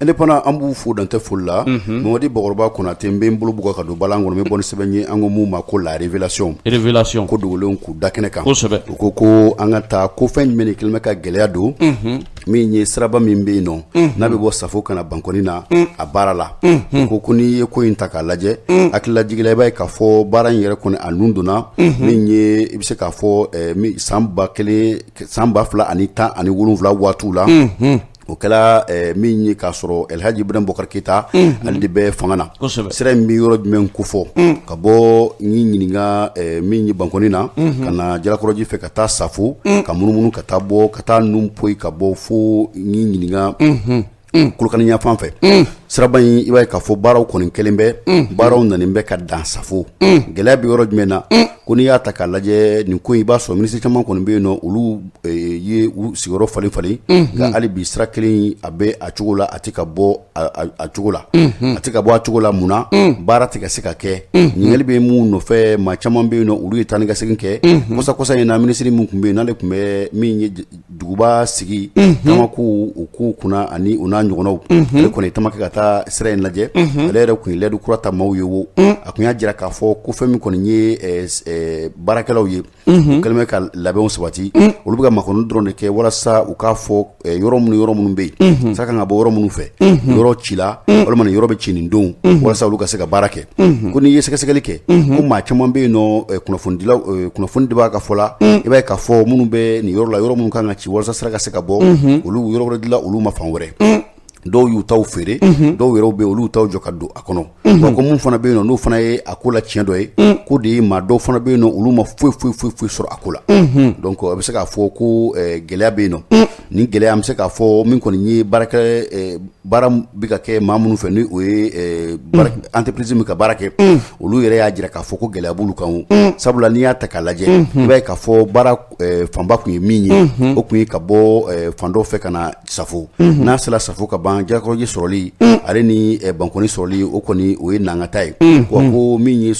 Indépendant an b'u fo dan tɛ foli la Mamadi Bakɔrɔba Konate n bɛ n bolo bugɔ ka don balan kɔnɔ n bɛ bɔ ni sɛbɛn ye an ko mun ma ko la révélation révélation ko dogolenw k'u da kɛnɛ kan kosɛbɛ u ko ko an ka taa ko fɛn jumɛn de kɛlen bɛ ka gɛlɛya don min ye siraba min bɛ yen nɔ n'a bɛ bɔ Safo ka na Bankɔni na a baara la u ko ko n'i ye ko in ta k'a lajɛ hakililajigin la i b'a ye k'a fɔ baara in yɛrɛ kɔni a nun donna min ye i bɛ se k'a fɔ san 2017 waatiw la o kɛra min ye k'a sɔrɔ Elhaji Ibrahim Boubacar Keita ale de bɛ fanga na sira in bɛ yɔrɔ jumɛn kofɔ ka bɔ n ɲininka min ye Bankɔni na ka na Jalakɔrɔji fɛ ka taa Safo ka munumunu ka taa bɔ ka taa nun poyi ka bɔ fo n ɲininka Kolokani yanfan fɛ siraba in i b'a ye k'a fɔ baaraw kɔni kɛlen bɛ baaraw nanen bɛ ka dan Safo gɛlɛya bɛ yɔrɔ jumɛn na ko n'i y'a ta k'a lajɛ nin ko in i b'a sɔrɔ minisiri caman kɔni bɛ yen nɔ olu ye u sigiyɔrɔ falen falen nka hali bi sira kelen a bɛ a cogo la a tɛ ka bɔ a cogo la a tɛ ka bɔ a cogo la mun na baara tɛ ka se ka kɛ ɲininkali bɛ mun nɔfɛ maa caman bɛ yen nɔ olu ye taa ni ka segin kɛ kɔsa kɔsa in na minisiri min tun bɛ yen n'ale tun bɛ min ye duguba sigi taama ko o ko kunna ani o n'a ɲɔgɔnnaw ale kɔni ye taama kɛ ka taa sira in lajɛ ale yɛrɛ tun ye layidu kura ta maaw ye wo a tun y'a jira k'a fɔ ko fɛn min kɔni ye baarakɛlaw ye u kɛlen bɛ ka labɛnw sabati olu bɛ ka makɔnɔ dɔrɔn de kɛ walasa u k'a fɔ yɔrɔ minnu yɔrɔ minnu bɛ yen sira kan ka bɔ yɔrɔ minnu fɛ yɔrɔ cila walima nin yɔrɔ bɛ ci nin don walasa olu ka se ka baara kɛ ko n'i ye sɛgɛsɛgɛli kɛ ko maa caman bɛ yen nɔ kunnafonidilaw kunnafoni dibaa ka fɔ la i b'a ye k'a fɔ minnu bɛ nin yɔrɔ la yɔrɔ minnu kan ka ci walasa sira ka se ka bɔ olu yɔrɔ wɛrɛ dila olu ma fan wɛrɛ dɔw y'u taw feere dɔw yɛrɛ bɛ olu taw jɔ ka don a kɔnɔ wa ko mun fana bɛ yen nɔ n'o fana ye a ko la tiɲɛ dɔ ye ko de ye maa dɔw fana bɛ yen nɔ olu ma foyi foyi foyi foyi sɔrɔ a ko la donc a bɛ se k'a fɔ ko gɛlɛya bɛ yen nɔ nin gɛlɛya an bɛ se k'a fɔ min kɔni ye baarakɛ baara bɛ ka kɛ maa minnu fɛ ni o ye entreprise min ka baara kɛ olu yɛrɛ y'a jira k'a fɔ ko gɛlɛya b'olu kan sabula n'i y'a ta k'a lajɛ i b'a ye k'a fɔ baara fanba tun ye min ye o tun ye ka bɔ fan dɔ fɛ ka na Safo n'a sera Safo ka ban Jalakɔrɔji sɔrɔli ale ni Bankɔni sɔrɔli o kɔni o ye nangata ye wa ko min ye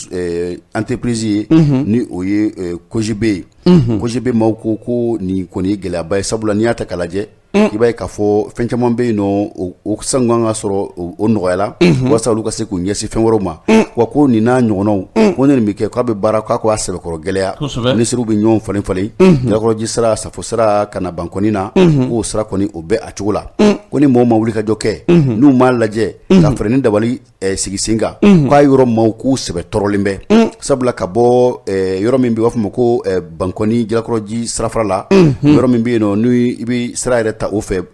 entreprise ye ni o ye COGB ye COGB maaw ko ko nin kɔni ye gɛlɛyaba ye sabula n'i y'a ta k'a lajɛ i b'a ye k'a fɔ fɛn caman bɛ yen nɔ o san kan ka sɔrɔ o nɔgɔyala walasa olu ka se k'u ɲɛsin fɛn wɛrɛw ma wa ko nin n'a ɲɔgɔnnaw ko ni nin bɛ kɛ k'a bɛ baara k'a ko a sɛbɛkɔrɔ gɛlɛya minisiriw bɛ ɲɔgɔn falen falen Jalakɔrɔji sira Safo sira ka na Bankɔni na k'o sira kɔni o bɛ a cogo la ko ni mɔgɔw ma wuli ka jɔ kɛ n'u m'a lajɛ ka fɛɛrɛ ni dabali sigi sen kan k'a yɔrɔ maaw k'u sɛbɛ tɔɔrɔlen bɛ sabula ka bɔ yɔrɔ min bɛ b'a fɔ ma ko Bankɔni Jalakɔrɔji sirafara la yɔrɔ min bɛ yen nɔ ni i bɛ sira yɛrɛ ta o fɛ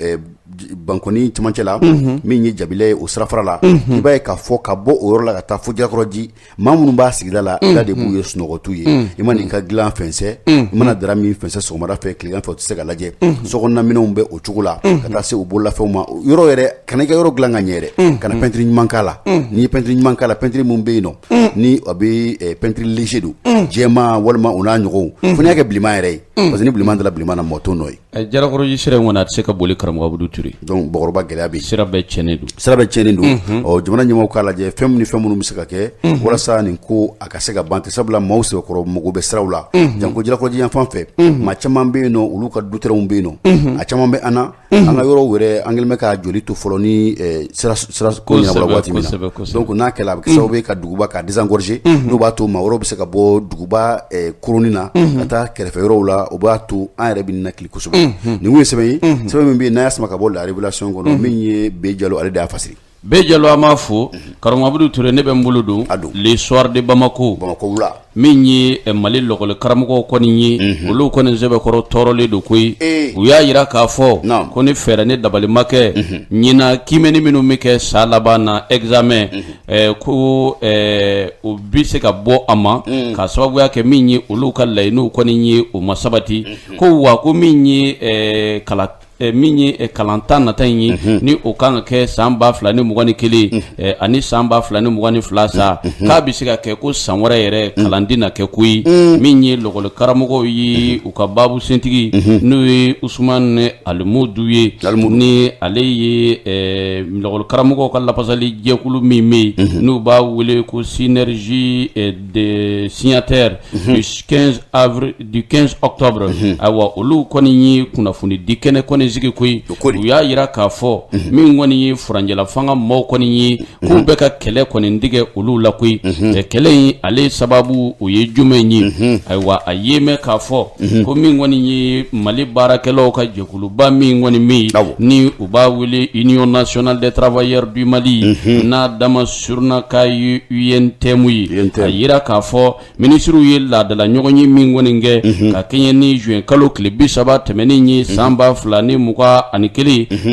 Bankɔni cɛmancɛ la min ye Jabilɛ ye o sirafara la i b'a ye k'a fɔ ka bɔ o yɔrɔ la ka taa fo Jalakɔrɔji maa minnu b'a sigida la da de b'u ye sunɔgɔ t'u ye i mana i ka dilan fɛnsɛ i mana dara min fɛnsɛ sɔgɔmada fɛ tilegan fɛ o tɛ se ka lajɛ sokɔnɔna minɛnw bɛ o cogo la ka taa se u bololafɛnw ma yɔrɔ yɛrɛ kana i ka yɔrɔ dilan ka ɲɛ yɛrɛ kana pɛntiri ɲuman k'a la n'i ye pɛntiri ɲuman k'a la pɛntiri min bɛ yen nɔ ni a bɛ pɛntiri léger don jɛman walima o n'a ɲɔgɔnw fo n'i y'a kɛ bilenman yɛrɛ ye parce que ni bilenman dara bilenman na mɔgɔ t'o nɔ ye Jalakɔrɔji sira in kɔni a tɛ se ka boli karamɔgɔ Abudu Ture donc Bakɔrɔba gɛlɛya bɛ yen sira bɛɛ tiɲɛnen don sira bɛɛ tiɲɛnen don ɔ jamana ɲɛmɔgɔw k'a lajɛ fɛn ni fɛn minnu bɛ se ka kɛ walasa nin ko a ka se ka ban ten sabula maaw sɛbɛkɔrɔ mago bɛ siraw la janko Jalakɔrɔji yanfan fɛ maa caman bɛ yen nɔ olu ka dutɛrɛnw bɛ yen nɔ a caman bɛ an na an ka yɔrɔw yɛrɛ an kɛlen bɛ ka joli to fɔlɔ ni sira ko ɲɛnabɔra waati min na donc n'a kɛla a bɛ kɛ sababu ye ka duguba k'a désengorger n'o b'a to maa wɛrɛw bɛ se ka bɔ duguba kurunnin na ka taa kɛrɛfɛ yɔrɔw la o b'a to an yɛrɛ bɛ ninakili kosɛbɛ nin ye sɛbɛn ye sɛbɛn min bɛ yen n'a y'a sama ka bɔ La Révélation kɔnɔ min ye B Jalo ale de y'a fasiri. Bɛɛ Jalo, an b'a fo. Karamɔgɔ Abudu Ture, ne bɛ n bolo don Le Soir de Bamako. Bamakɔ wula. Min ye Mali lɔkɔli karamɔgɔw kɔni ye, olu kɔni sɛbɛkɔrɔ tɔɔrɔlen don koyi. U y'a jira k'a fɔ ko ni fɛɛrɛ ni dabali ma kɛ ɲinan, kiimɛni minnu bɛ kɛ san laban na, examen, ko o bɛ se ka bɔ a ma, ka sababuya kɛ min ye olu ka laɲiniw kɔni ye, o ma sabati. Ko wa ko min ye kalan, min ye kalan tan nata in ye, ni o kan ka kɛ san 2021 ani san 2022 sa, k'a bɛ se ka kɛ ko san wɛrɛ yɛrɛ kalan tɛna kɛ koyi. Min ye lɔkɔli karamɔgɔw ye, u ka baabu sentigi, n'o ye Usumani Alimudu ye, ni ale ye lɔkɔli karamɔgɔw ka lafasali jɛkulu min bɛ yen, n'u b'a wele ko Synergie des signataires du 15 avril, du 15 octobre. Ayiwa, olu kɔni ye kunnafoni di kɛnɛ kɔni sigi koyi. U y'a jira k'a fɔ min kɔni ye furancɛla fanga maaw kɔni ye, k'u bɛ ka kɛlɛ kɔni tigɛ olu la koyi. Kɛlɛ in ale sababu o ye jumɛn ye? Ayiwa, a ye mɛn k'a fɔ ko min kɔni ye Mali baarakɛlaw ka jɛkuluba min kɔni min ni u b'a wele Union nationale des travailleurs du Mali, n'a dama suruna k'a ye UNTM ye, a jira k'a fɔ minisiriw ye laadala ɲɔgɔn ye min kɔni kɛ ka kɛɲɛ ni juin kalo tile 30 tɛmɛnen ye san 2021,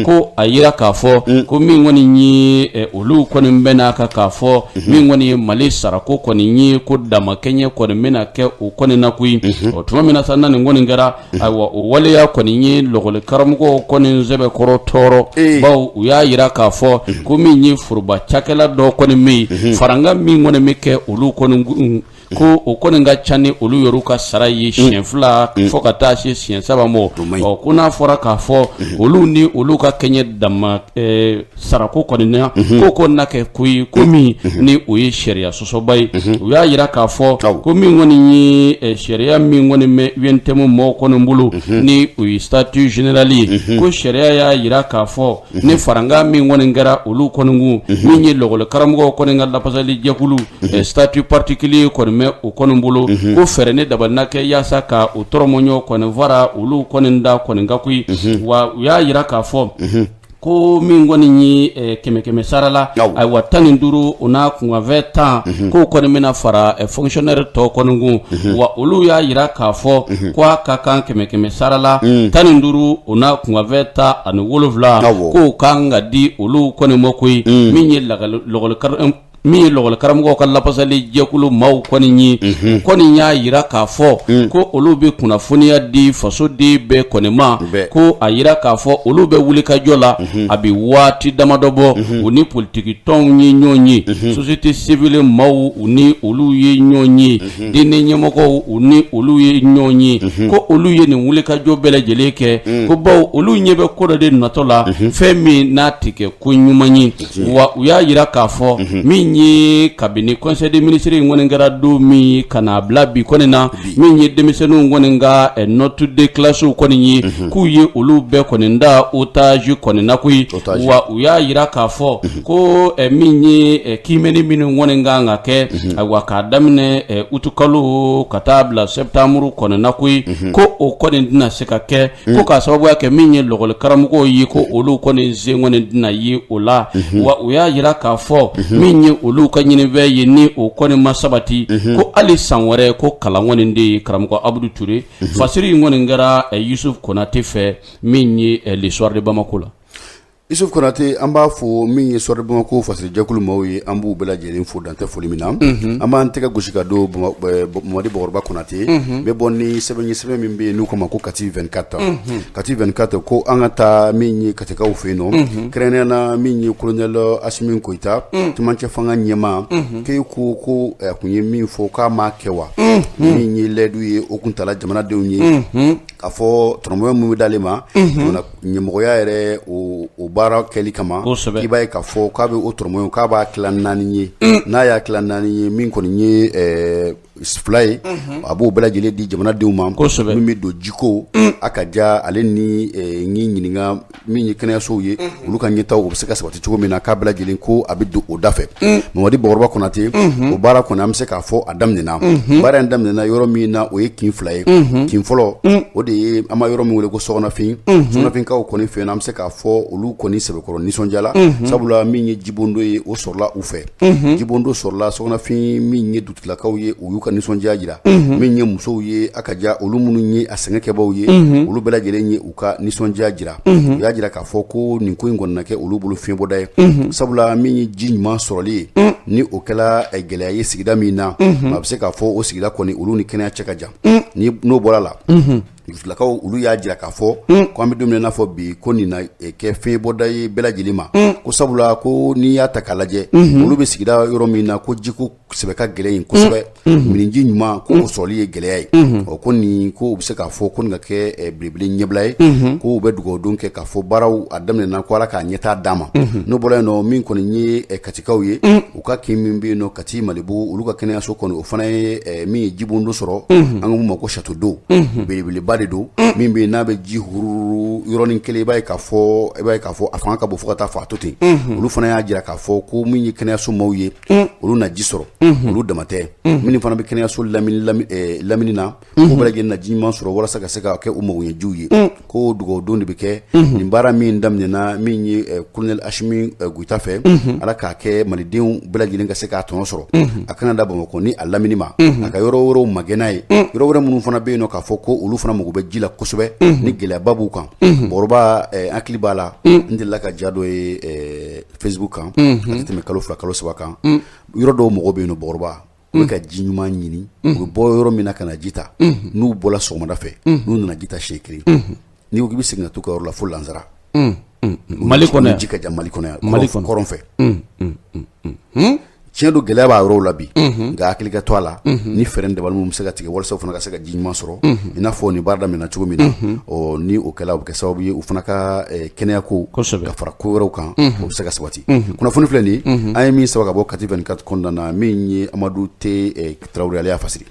ko a jira k'a fɔ ko min kɔni ye olu kɔni bɛn'a kan k'a fɔ min kɔni ye Mali sarako kɔni ye, ko damakɛɲɛ kɔni bɛna kɛ o kɔni na koyi. O tuma min na sa, na nin kɔni kɛra, ayiwa, o waleya kɔni ye lɔkɔli karamɔgɔw kɔni sɛbɛkɔrɔ tɔɔrɔ, bawo u y'a jira k'a fɔ ko min ye foroba cakɛla dɔ kɔni min farankan min kɔni bɛ kɛ olu kɔni, ko o kɔni ka ca ni olu yɛrɛ ka sara ye siɲɛ 2 fo ka taa se siɲɛ 3 ma. Ɔ, ko n'a fɔra k'a fɔ olu ni olu ka kɛɲɛ dama sarako kɔni na, ko na kɛ ko ye ko min ni o ye sariya sɔsɔba ye. U y'a jira k'a fɔ ko min kɔni ye sariya min kɔni bɛ UNTM mɔgɔw kɔni bolo, ni o ye statut général ye, ko sariya y'a jira k'a fɔ ni farankan min kɔni kɛra olu kɔni kun, min ye lɔkɔli karamɔgɔw kɔni ka lafasali jɛkulu statut particulier kɔni bɛ o kɔni bolo, ko fɛɛrɛ ni dabali na kɛ yaasa ka o tɔrɔmɔɲɔ kɔni fara olu kɔni da kɔni kan koyi. Wa u y'a jira k'a fɔ ko min kɔni ye kɛmɛ kɛmɛ sara la, ayiwa, 15 o n'a kunkanfɛn 10, k'o kɔni bɛna fara fonctionnaire tɔ kɔni kun. Wa olu y'a jira k'a fɔ ko a ka kan kɛmɛ kɛmɛ sara la 15 o n'a kunkanfɛn 17, k'o kan ka di olu kɔni ma koyi. Min ye lɔkɔli karamɔgɔw ka lafasali jɛkulu maaw kɔni ye, kɔni y'a jira k'a fɔ ko olu bɛ kunnafoniya di fasoden bɛɛ kɔni ma, ko a jira k'a fɔ olu bɛ wulikajɔ la a bɛ waati damadɔ bɔ. U ni politiki tɔnw ye ɲɔgɔn ye, société civile maaw, u ni olu ye ɲɔgɔn ye, diinɛ ɲɛmɔgɔw, u ni olu ye ɲɔgɔn ye, ko olu ye nin wulikajɔ bɛɛ lajɛlen kɛ, ko bawo olu ɲɛ bɛ ko dɔ de natɔ la, fɛn min n'a tɛ kɛ ko ɲuman ye. Wa u y'a jira k'a fɔ min ye kabini conseil des ministres in kɔni kɛra don min ka n'a bila bi kɔni na, min ye denmisɛnninw kɔni ka note de classe kɔni ye, k'u ye olu bɛɛ kɔni da otage kɔni na koyi. Wa u y'a jira k'a fɔ ko min ye kiimɛni minnu kɔni kan ka kɛ, ayiwa, k'a daminɛ utukalo ka taa bila septembre kɔni na koyi, ko o kɔni tɛna se ka kɛ, ko k'a sababuya kɛ min ye lɔkɔli karamɔgɔw ye, ko olu kɔni sen kɔni tɛna ye o la. Wa u y'a jira k'a fɔ min ye olu ka ɲinifɛn ye, ni o kɔni ma sabati, ko hali san wɛrɛ ko kalan kɔni tɛ yen. Karamɔgɔ Abudu Ture, fasiri in kɔni kɛra Yusuf Konate fɛ, min ye Le Soir de Bamako la. Isuf Konate, an b'a fo. Min ye Soir de Bamako fasirijɛkulu maaw ye, an b'u bɛɛ lajɛlen fo dantɛ foli min na. An b'an tɛgɛ gosi ka don Mamadi Bakɔrɔba Konate. N bɛ bɔ ni sɛbɛn ye, sɛbɛn min bɛ yen n'u k'a ma ko Kati 24. Kati 24 ko an ka taa min ye Katikaw fɛ yen nɔ, kɛrɛnkɛrɛnnenya la min ye colonel Asimi Goyita, cɛmancɛ fanga ɲɛmaa, k'e ko ko a kun ye min fɔ k'a m'a kɛ wa? Min ye layidu ye, o kun tala jamanadenw ye k'a fɔ tɔnɔmɔɲɔ min bɛ d'ale ma ɲɛmɔgɔya yɛrɛ o baara kɛli kama, i b'a ye k'a fɔ k'a bɛ o tɔnɔmɔɲɔ k'a b'a tila naani ye. N'a y'a tila naani ye, min kɔni ye fila ye, a b'o bɛɛ lajɛlen di jamanadenw ma. Min bɛ don jiko a ka ja ale ni n ɲininka min ye kɛnɛyasow ye, olu ka ɲɛtaaw o bɛ se ka sabati cogo min na, k'a bɛɛ lajɛlen ko a bɛ don o da fɛ. Mamadi Bakɔrɔba Konate, o baara kɔni an bɛ se k'a fɔ a daminɛna. Baara in daminɛna yɔrɔ min na, o ye kin fila ye. Kin fɔlɔ, o de ye an b'a yɔrɔ min wele ko Sɔgɔnafin. Sɔgɔnafinkaw kɔni fɛ yen, an bɛ se k'a fɔ olu kɔni sɛbɛkɔrɔ nisɔndiyala, sabula min ye jibondo ye, o sɔrɔla u fɛ. Jibondo sɔrɔla Sɔgɔnafin. Min ye dugutigilakaw ye, u y'u ka nisɔndiya jira. Min ye musow ye, a ka ja olu minnu ye a sɛgɛn kɛbaw ye, olu bɛɛ lajɛlen ye u ka nisɔndiya jira. U y'a jira k'a fɔ ko nin ko in kɔni na kɛ olu bolo fiɲɛbɔda ye, sabula min ye ji ɲuman sɔrɔli ye, ni o kɛra gɛlɛya ye sigida min na, a bɛ se k'a fɔ o sigida kɔni, olu ni kɛnɛya cɛ ka jan. Ni n'o bɔra la, dugutigilakaw olu y'a jira k'a fɔ ko an bɛ don min na, n'a fɔ bi, ko nin na kɛ fiɲɛbɔda ye bɛɛ lajɛlen ma, ko sabula ko n'i y'a ta k'a lajɛ, olu bɛ sigida yɔrɔ min na, ko jiko sɛbɛ ka gɛlɛn yen kosɛbɛ, miniji ɲuman ko o sɔrɔli ye gɛlɛya ye. Ɔ, ko nin ko u bɛ se k'a fɔ ko nin ka kɛ belebele ɲɛbila ye, ko u bɛ dugawudon kɛ k'a fɔ baaraw a daminɛna, ko Ala k'a ɲɛtaa d'a ma. N'o bɔra yen nɔ, min kɔni ye Katikaw ye, u ka kin min bɛ yen nɔ, Kati Malibu, olu ka kɛnɛyaso kɔni, o fana ye min ye jibondo sɔrɔ, an ko ma ko château d'eau belebeleba de don, min bɛ yen n'a bɛ ji hururu yɔrɔnin kelen, i b'a ye k'a fɔ i b'a ye k'a fɔ a fanga ka bon fo ka taa fɔ a to ten. Olu fana y'a jira k'a fɔ ko min ye kɛnɛyaso maaw ye, olu na ji sɔrɔ. Olu dama tɛ, minnu fana bɛ kɛnɛyaso lamini na, k'u bɛɛ lajɛlen na ji ɲuman sɔrɔ walasa ka se ka kɛ u magoɲɛjiw ye. Ko dugawudon de bɛ kɛ nin baara min daminɛna, min ye colonel Asimi Goyita fɛ, Ala k'a kɛ malidenw bɛɛ lajɛlen ka se k'a tɔnɔ sɔrɔ. A kana da Bamakɔ ni a lamini ma, a ka yɔrɔ wɛrɛw magɛnna ye, yɔrɔ wɛrɛ minnu fana bɛ yen nɔ k'a fɔ ko olu fana mago bɛ ji la kosɛbɛ ni gɛlɛyaba b'u kan. Bakɔrɔba, hakili b'a la, n delila ka ja dɔ ye Facebook kan, a tɛ tɛmɛ kalo 2, kalo 3 kan. Yɔrɔ dɔw mɔgɔ bɛ yen nɔ, Bakɔrɔba, u bɛ ka ji ɲuman ɲini, u bɛ bɔ yɔrɔ min na ka na ji ta. N'u bɔra sɔgɔmada fɛ, n'u nana ji ta siɲɛ kelen, n'i ko k'i bɛ segin ka t'u ka yɔrɔ la fo lansara. Mali kɔnɔ? Ji ka jan Mali kɔnɔ yan. Mali kɔnɔ, kɔrɔn fɛ. Tiɲɛ don, gɛlɛya b'a yɔrɔw la bi, nka hakili ka to a la ni fɛɛrɛ dabali minnu bɛ se ka tigɛ walasa u fana ka se ka ji ɲuman sɔrɔ, i n'a fɔ nin baara daminɛna cogo min na. Ɔ, ni o kɛla, o bɛ kɛ sababu ye u fana ka kɛnɛya ko ka fara ko wɛrɛw kan, o bɛ se ka sabati. Kunnafoni filɛ nin an ye min saba ka bɔ Kati 24 kɔnɔna na, min ye Amadu T Tarawele, ale y'a fasiri.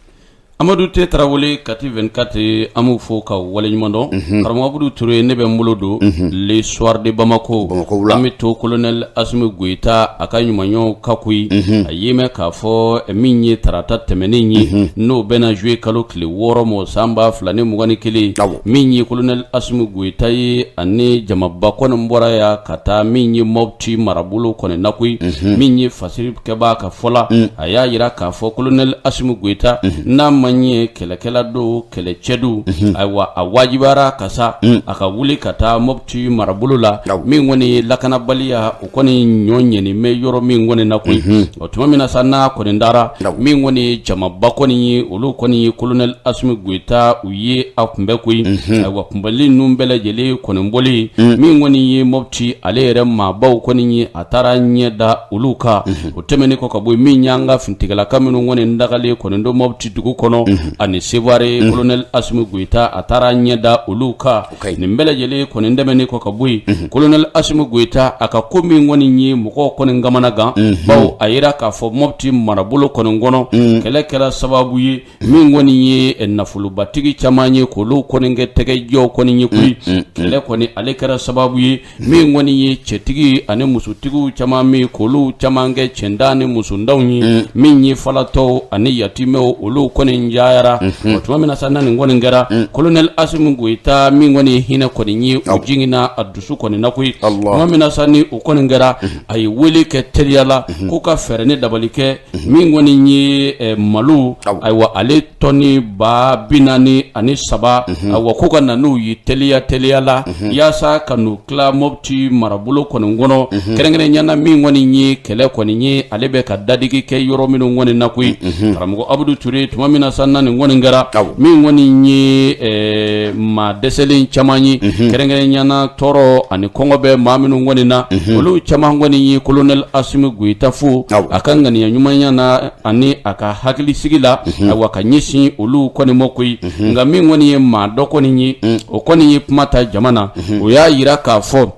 Amadu T Tarawele, Kati 24, an b'u fo ka waleɲuman dɔn. Karamɔgɔ Abudu Ture, ne bɛ n bolo don Le Soir de Bamako. Bamakɔ. An bɛ to colonel Asimi Goyita a ka ɲumanɲɔgɔnw ka koyi. A ye mɛn k'a fɔ min ye tarata tɛmɛnen ye, n'o bɛna juillet kalo tile 6 mɔ san 2021, min ye colonel Asimi Goyita ye, ani jamaba kɔni bɔra yan ka taa min ye Mɔpti marabolo kɔni na koyi. Min ye fasiri kɛbaa ka fɔ la, a y'a jira k'a fɔ colonel Asimi Goyita, n'a ma ɲɛ kɛlɛkɛla don, kɛlɛcɛ don, ayiwa, a wajibiyara ka sa a ka wuli ka taa Mɔpti marabolo la, min kɔni ye lakanabaliya, o kɔni ɲɔ ɲɛni bɛ yɔrɔ min kɔni na koyi. O tuma min na sa, n'a kɔni dara, min kɔni ye jamaba kɔni ye, olu kɔni ye colonel Asimi Goyita, u ye a kunbɛn koyi. Ayiwa, kunbɛnli ninnu bɛɛ lajɛlen kɔni bɔlen, min kɔni ye Mɔpti ale yɛrɛ maabaw kɔni ye, a taara ɲɛ da olu kan. O tɛmɛnen kɔ ka bɔ, min y'an ka finitigilaka minnu kɔni dagalen kɔni don Mɔpti dugu kɔnɔ ani Seware, colonel Asimi Goyita a taara ɲɛ da olu kan. Nin bɛɛ lajɛlen kɔni tɛmɛnen kɔ ka bɔ yen, colonel Asimi Goyita a ka ko min kɔni ye mɔgɔw kɔni kamanagan, bawo a yira k'a fɔ Mɔpti marabolo kɔni kɔnɔ, kɛlɛ kɛra sababu ye min kɔni ye nafolobatigi caman ye k'olu kɔni kɛ tɛgɛjɛw kɔni ye koyi. Kɛlɛ kɔni ale kɛra sababu ye min kɔni ye cɛtigi ani musotigiw caman min k'olu caman kɛ cɛntan ni musontanw ye, min ye falatɔw ani yatimɛw, olu kɔni cayara. O tuma min na sa, na nin kɔni kɛra, colonel Asimi Goyita min kɔni hinɛ kɔni ye o jiginna a dusu kɔni na koyi. Tuma min na sa, ni o kɔni kɛra, a ye wele kɛ teliya la k'u ka fɛɛrɛ ni dabali kɛ, min kɔni ye malo, ayiwa, ale tɔni 43, ayiwa, k'u ka na n'u ye teliya teliya la, yaasa ka n'u tila Mɔpti marabolo kɔni kɔnɔ, kɛrɛnkɛrɛnya na min kɔni ye kɛlɛ kɔni ye, ale bɛ ka dadigi kɛ yɔrɔ minnu kɔni na koyi. Karamɔgɔ Abudu Ture, tuma min na sa, na nin kɔni kɛra, min kɔni ye maa dɛsɛlen caman ye, kɛrɛnkɛrɛnya na tɔɔrɔ ani kɔngɔ bɛ maa minnu kɔni na, olu caman kɔni ye colonel Asimi Goyita fo a ka ŋaniya ɲumanya na ani a ka hakilisigi la, ayiwa, ka ɲɛsin olu kɔni ma koyi. Nka min kɔni ye maa dɔ kɔni ye, o kɔni ye kuma ta jama na, o y'a yira k'a fɔ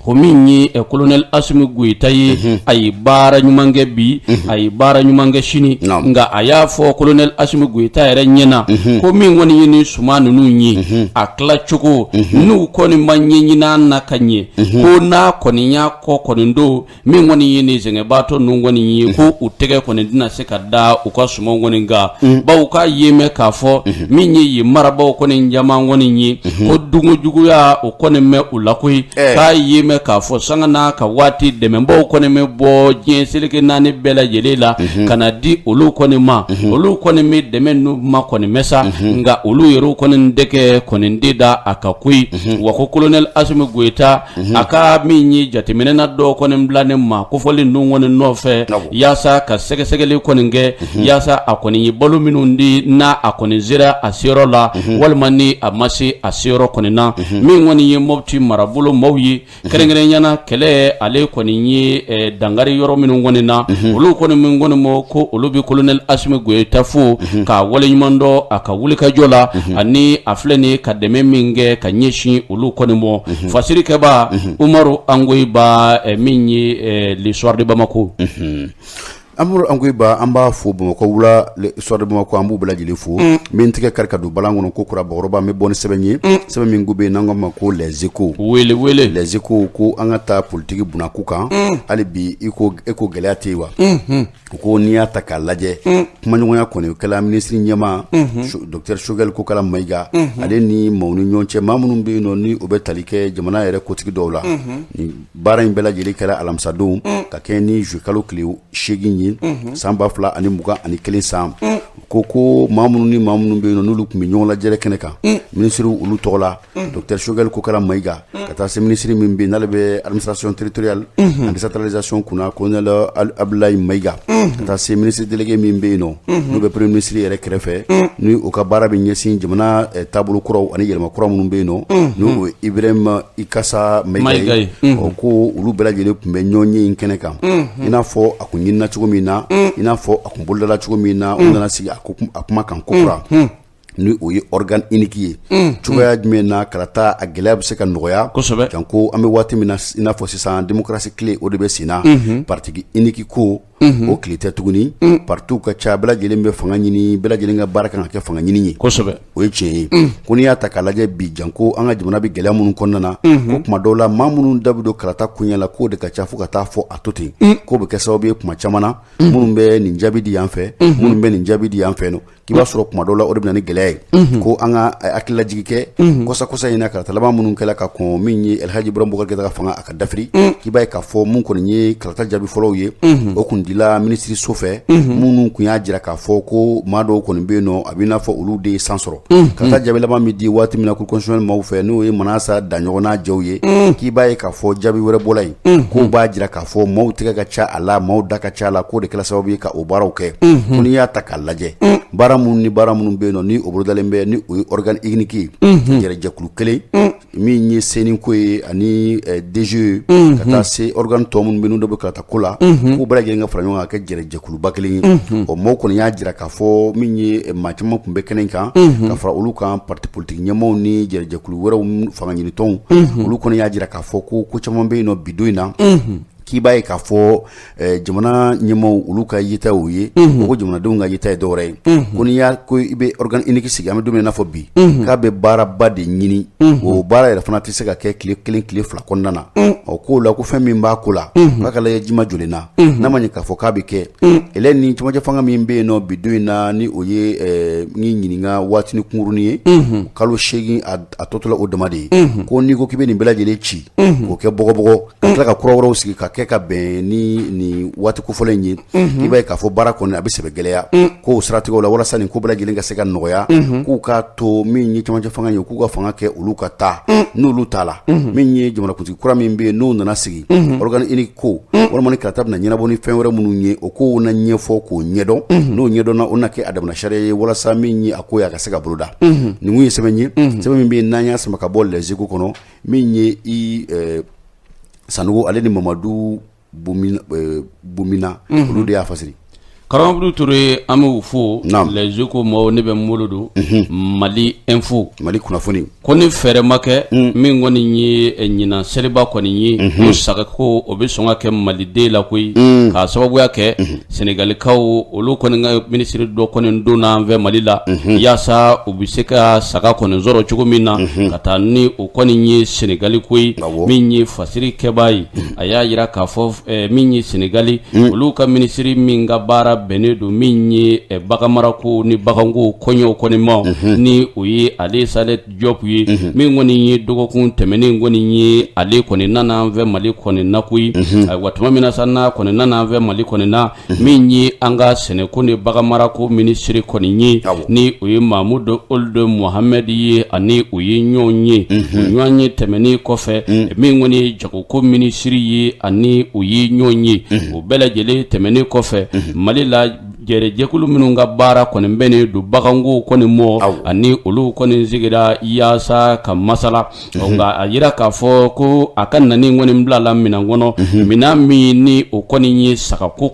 Ko min ye colonel Asimi Goyita ye, a ye baara ɲuman kɛ bi, a ye baara ɲuman kɛ sini. Nka a y'a fɔ colonel Asimi Goyita yɛrɛ ɲɛna ko min kɔni ye ni suman ninnu ye, a tilacogo n'u kɔni ma ɲɛɲini na ka ɲɛ, ko n'a kɔni y'a kɔ kɔni don, min kɔni ye nin sɛgɛnbaatɔ ninnu kɔni ye, ko u tɛgɛ kɔni tɛna se ka da u ka sumanw kɔni kan, bawo k'a ye mɛn k'a fɔ min ye yen marabaaw kɔni caman kɔni ye, ko dunko juguya o kɔni bɛ u la koyi. K'a ye mɛn k'a fɔ sanga n'a ka waati dɛmɛbaw kɔni bɛ bɔ diɲɛ seleke naani bɛɛ lajɛlen la ka na di olu kɔni ma. Olu kɔni bɛ dɛmɛ ninnu ma kɔni mɛn sa, nka olu yɛrɛ kɔni tɛgɛ kɔni tɛ da a kan koyi. Wa ko colonel Asimi Goyita, a ka min ye jateminɛ na dɔ kɔni bila ne ma kofɔlen ninnu kɔni nɔfɛ, yaasa ka sɛgɛsɛgɛli kɔni kɛ, yaasa a kɔni ye balo minnu di, n'a a kɔni sera a seyɔrɔ la walima ni a ma se a seyɔrɔ kɔni na. Min kɔni ye Mɔti marabolo maaw ye, kɛrɛnkɛrɛnya na kɛlɛ ale kɔni ye dankari yɔrɔ minnu kɔni na, olu kɔni min kɔni ma ko olu bɛ colonel Asimi Goyita fo k'a waleɲuman dɔn a ka wulikajɔ la, ani a filɛ nin ka dɛmɛ min kɛ ka ɲɛsin olu kɔni ma. Fasirikɛba Umaru Angoyiba, min ye Le Soir de Bamako. Amadu Angoyiba, an b'a fo Bamakɔ wula, Le Soir de Bamako, an b'u bɛɛ lajɛlen fo. N bɛ n tɛgɛ kari ka don balan kɔnɔ ko kura bakɔrɔba, n bɛ bɔ ni sɛbɛn ye, sɛbɛn min ko bɛ yen n'an k'a ma ko Les Échos. Wele wele. Les Échos ko an ka taa politiki bunakun kan hali bi. I ko e ko gɛlɛya tɛ yen wa? U ko n'i y'a ta k'a lajɛ, kumaɲɔgɔnya kɔni o kɛla minisiri ɲɛmaa docteur Choguel Kokala Mayiga ale ni maaw ni ɲɔgɔn cɛ, maa minnu bɛ yen nɔ ni o bɛ tali kɛ jamana yɛrɛ kotigi dɔw la. Nin baara in bɛɛ lajɛlen kɛra alamisadon ka kɛ ni juillet kalo tile 8 ye, san 2021 san. Ko maa minnu ni maa minnu bɛ yen nɔ n'olu tun bɛ ɲɔgɔn lajɛrɛ kɛnɛ kan, minisiriw olu tɔgɔ la, docteur Choguel Kokala Mayiga, ka taa se minisiri min bɛ yen n'ale bɛ administration territoriale and décentralisation kunna, colonel Abdoulaye Mayiga, ka taa se ministre délégué min bɛ yen nɔ n'o bɛ premier ministre yɛrɛ kɛrɛfɛ, ni o ka baara bɛ ɲɛsin jamana taabolo kuraw ani yɛlɛma kura minnu bɛ yen nɔ, n'o ye Ibrahim Ikasa Mayiga ye. Ɔ, ko olu bɛɛ lajɛlen tun bɛ ɲɔgɔn ye in kɛnɛ kan, i n'a fɔ a kun ɲinina cogo min na, i n'a fɔ a kun bolodala cogo min na. U nana sigi a kuma kan kokura, ni o ye organe unique ye. Cogoya jumɛn na kalata a gɛlɛya bɛ se ka nɔgɔya? Janko an bɛ waati min na, i n'a fɔ sisan démocratie tile o de bɛ sen na, parti unique ko o tile tɛ tuguni. Partiw ka ca, bɛɛ lajɛlen bɛ fanga ɲini, bɛɛ lajɛlen ka baara kan ka kɛ fanga ɲini ye. O ye tiɲɛ ye. Ko n'i y'a ta k'a lajɛ bi, janko an ka jamana bɛ gɛlɛya minnu kɔnɔna na, ko tuma dɔw la maa minnu da bɛ don kalata koɲɛ la, k'o de ka ca fo ka taa fɔ a to ten, k'o bɛ kɛ sababu ye tuma caman na, minnu bɛ nin jaabi di yan fɛ, minnu bɛ nin jaabi di yan fɛ, k'i b'a sɔrɔ tuma dɔw la o de bɛ na ni gɛlɛya ye. Ko an ka hakililajigi kɛ kɔsa kɔsa in na, kalata laban minnu kɛla ka kɔn min ye Elhaji Ibrahim Boubacar Keïta ka fanga a ka dafiri, k'i b'a ye k'a fɔ mun kɔni ye kalata jaabi fɔlɔw ye, o kun dila minisiriso fɛ, minnu kun y'a jira k'a fɔ ko maa dɔw kɔni bɛ yen nɔ, a b'i n'a fɔ olu de ye san sɔrɔ. Kalata jaabi laban bɛ di waati min na Cour constitutionnelle maaw fɛ, n'o ye Manasa Daɲɔgɔn n'a jɛw ye, k'i b'a ye k'a fɔ jaabi wɛrɛ bɔla yen, k'o b'a jira k'a fɔ maaw tɛgɛ ka ca a la, maaw da ka ca a la, k'o de kɛra sababu ye ka o baaraw kɛ. Ko n'i y'a ta k'a lajɛ, baara minnu ni baara minnu bɛ yen nɔ ni o bolodalen bɛ, ni o ye organe unique ye, yɛrɛjɛkulu kelen min ye CENI ko ye ani DGE, ka taa se organe tɔ minnu bɛ n'u bɛ kalata ko la, k'u bɛɛ lajɛlen ka fara ɲɔgɔn kan ka kɛ jɛrɛjɛkuluba kelen ye. Ɔ, maaw kɔni y'a jira k'a fɔ min ye maa caman tun bɛ kɛnɛ kan, ka fara olu kan, parti politique ɲɛmaaw ni jɛrɛjɛkulu wɛrɛw, fanga ɲinitɔnw, olu kɔni y'a jira k'a fɔ ko caman bɛ yen nɔ bi don in na, k'i b'a ye k'a fɔ jamana ɲɛmaaw olu ka yeta y'o ye, o ko jamanadenw ka yeta ye dɔwɛrɛ ye. Ko n'i y'a ko i bɛ organe unique sigi, an bɛ don min na i n'a fɔ bi, k'a bɛ baaraba de ɲini, o baara yɛrɛ fana tɛ se ka kɛ tile kelen tile fila kɔnɔna na. Ɔ, k'o la ko fɛn min b'a ko la, k'a ka lajɛ jima joli na, n'a ma ɲɛ k'a fɔ k'a bɛ kɛ ele ni cɛmancɛ fanga min bɛ yen nɔ bi don in na, ni o ye n ɲininka waati kunkurunnin ye, kalo 8 a tɔtɔla o dama de ye. Ko n'i ko k'i bɛ nin bɛɛ lajɛlen ci k'o kɛ bɔgɔbɔgɔ, ka tila ka kura wɛrɛw sigi ka kɛ ka bɛn ni nin waati kofɔlen in ye, i b'a ye k'a fɔ baara kɔni a bɛ sɛbɛ gɛlɛya. K'o siratigɛw la, walasa nin ko bɛɛ lajɛlen ka se ka nɔgɔya, k'u ka to min ye cɛmancɛ fanga ye, k'u ka fanga kɛ, olu ka taa. N'olu taala, min ye jamanakuntigi kura min bɛ yen n'o nana sigi, organe unique ko walima ni kalata bɛna ɲɛnabɔ ni fɛn wɛrɛ minnu ye, o kow na ɲɛfɔ k'o ɲɛdɔn. N'o ɲɛdɔnna, o na kɛ a damana sariya ye walasa min ye a ko ye, a ka se ka boloda. Nin kun ye sɛbɛn ye, sɛbɛn min bɛ yen n'an y'a sama ka bɔ Les Échos kɔnɔ, min ye i Sanogo ale ni Mamadu Bomina, olu de y'a fasiri. Karamɔgɔ Ture, an b'u fo. Les Échos maaw, ne bɛ n bolo don Mali Info. Mali kunnafoni. Ko ni fɛɛrɛ ma kɛ, min kɔni ye ɲinan seliba kɔni ye, ko sagako o bɛ sɔn ka kɛ maliden la koyi, k'a sababuya kɛ Senegalikaw olu kɔni ka minisiri dɔ kɔni donna an fɛ Mali la, yaasa u bɛ se ka saga kɔni sɔrɔ cogo min na ka taa ni o kɔni ye Senegali koyi. Min ye fasiri kɛbaa ye, a y'a jira k'a fɔ min ye Senegali olu ka minisiri min ka baara bɛnnen don min ye baganmarako ni baganko kɔɲɔw kɔni ma, ni o ye ale Saleh Diop ye, min kɔni ye dɔgɔkun tɛmɛnen kɔni ye, ale kɔni nana an fɛ Mali kɔni na koyi. Ayiwa, tuma min na sa n'a kɔni nana an fɛ Mali kɔni na, min ye an ka sɛnɛko ni baganmarako minisiri kɔni ye, ni o ye Mamudu Ould Mohamed ye, ani o ye ɲɔgɔn ye. Ɲɔgɔn ye tɛmɛnen kɔfɛ, min kɔni ye jagoko minisiri ye, ani o ye ɲɔgɔn ye. O bɛɛ lajɛlen tɛmɛnen kɔfɛ, Mali la jɛrɛjɛkulu minnu ka baara kɔni bɛnnen don baganko kɔni mɔ, ani olu kɔni sigira yaasa ka masala. Nka a jira k'a fɔ ko a ka nani kɔni bilala minɛn kɔnɔ, minɛn min ni o kɔni ye sagako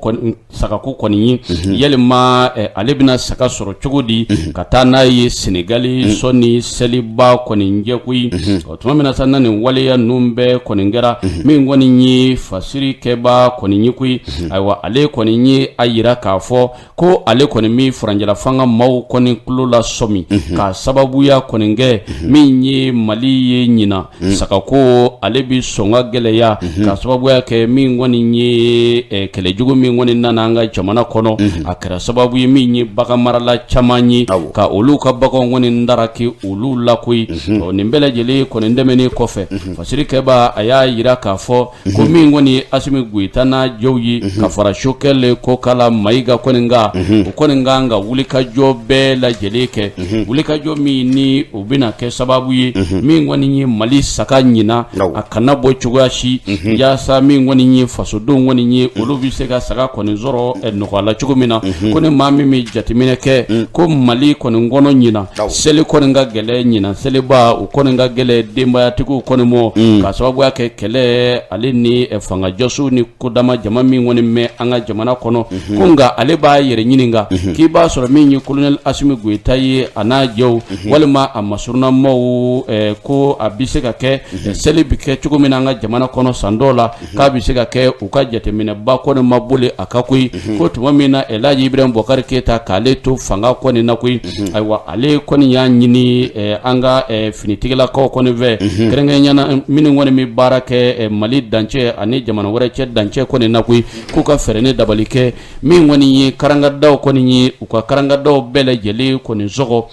kɔni ye. Yalima ale bɛna saga sɔrɔ cogo di ka taa n'a ye Senegali sɔnni seliba kɔni cɛ koyi? O tuma min na sa na nin waleya ninnu bɛɛ kɔni kɛra, min kɔni ye fasiri kɛbaa kɔni ye koyi, ayiwa, ale kɔni ye a jira k'a fɔ ko ale kɔni min furancɛla fanga maaw kɔni tulo lasɔmi ka sababuya kɔni kɛ min ye Mali ye ɲinan sagako ale bɛ sɔn ka gɛlɛya, ka sababuya kɛ min kɔni ye kɛlɛjugu min kɔni nana an ka jamana kɔnɔ. A kɛra sababu ye min ye baganmarala caman ye ka olu ka baganw kɔni daraki olu la koyi. Nin bɛɛ lajɛlen kɔni tɛmɛnen kɔfɛ, fasiri kɛbaa a y'a jira k'a fɔ ko min kɔni ye Asimi Goyita n'a jɛw ye, ka fara Sogɛli Kokala Mayiga kɔni kan, o kɔni kan ka wulikajɔ bɛɛ lajɛlen kɛ, wulikajɔ min ni o bɛna kɛ sababu ye min kɔni ye Mali saga ɲinan a kana bɔ cogoya si, yaasa min kɔni ye fasodenw kɔni ye, olu bɛ se ka saga kɔni sɔrɔ nɔgɔya la cogo min na. Ko ni maa min bɛ jateminɛ kɛ ko Mali kɔni kɔnɔ ɲinan seli kɔni ka gɛlɛn, ɲinan seliba o kɔni ka gɛlɛn denbayatigiw kɔni mɔ, ka sababuya kɛ kɛlɛ ale ni fangajɔsiw ni ko dama jama min kɔni bɛ an ka jamana kɔnɔ. Ko nka ale b'a yɛrɛ ɲininka k'i b'a sɔrɔ min ye kolonɛli Asimi Goyita ye a n'a jɛw walima a masurunnamɔgɔw, ko a bɛ se ka kɛ seli bɛ kɛ cogo min na an ka jamana kɔnɔ san dɔw la, k'a bɛ se ka kɛ u ka jateminɛba kɔni ma boli a kan koyi. Ko tuma min na Elhaji Ibrahim Bubakari Keyita k'ale to fanga kɔni na koyi, ayiwa, ale kɔni y'a ɲini an ka finitigilakaw kɔni fɛ, kɛrɛnkɛrɛnnenya na minnu kɔni bɛ baara kɛ Mali dancɛ ani jamana wɛrɛ cɛ dancɛ kɔni na koyi, k'u ka fɛɛrɛ ni dabali kɛ min kɔni ye karangadaw kɔni ye, u ka karangadaw bɛɛ lajɛlen kɔni sɔgɔ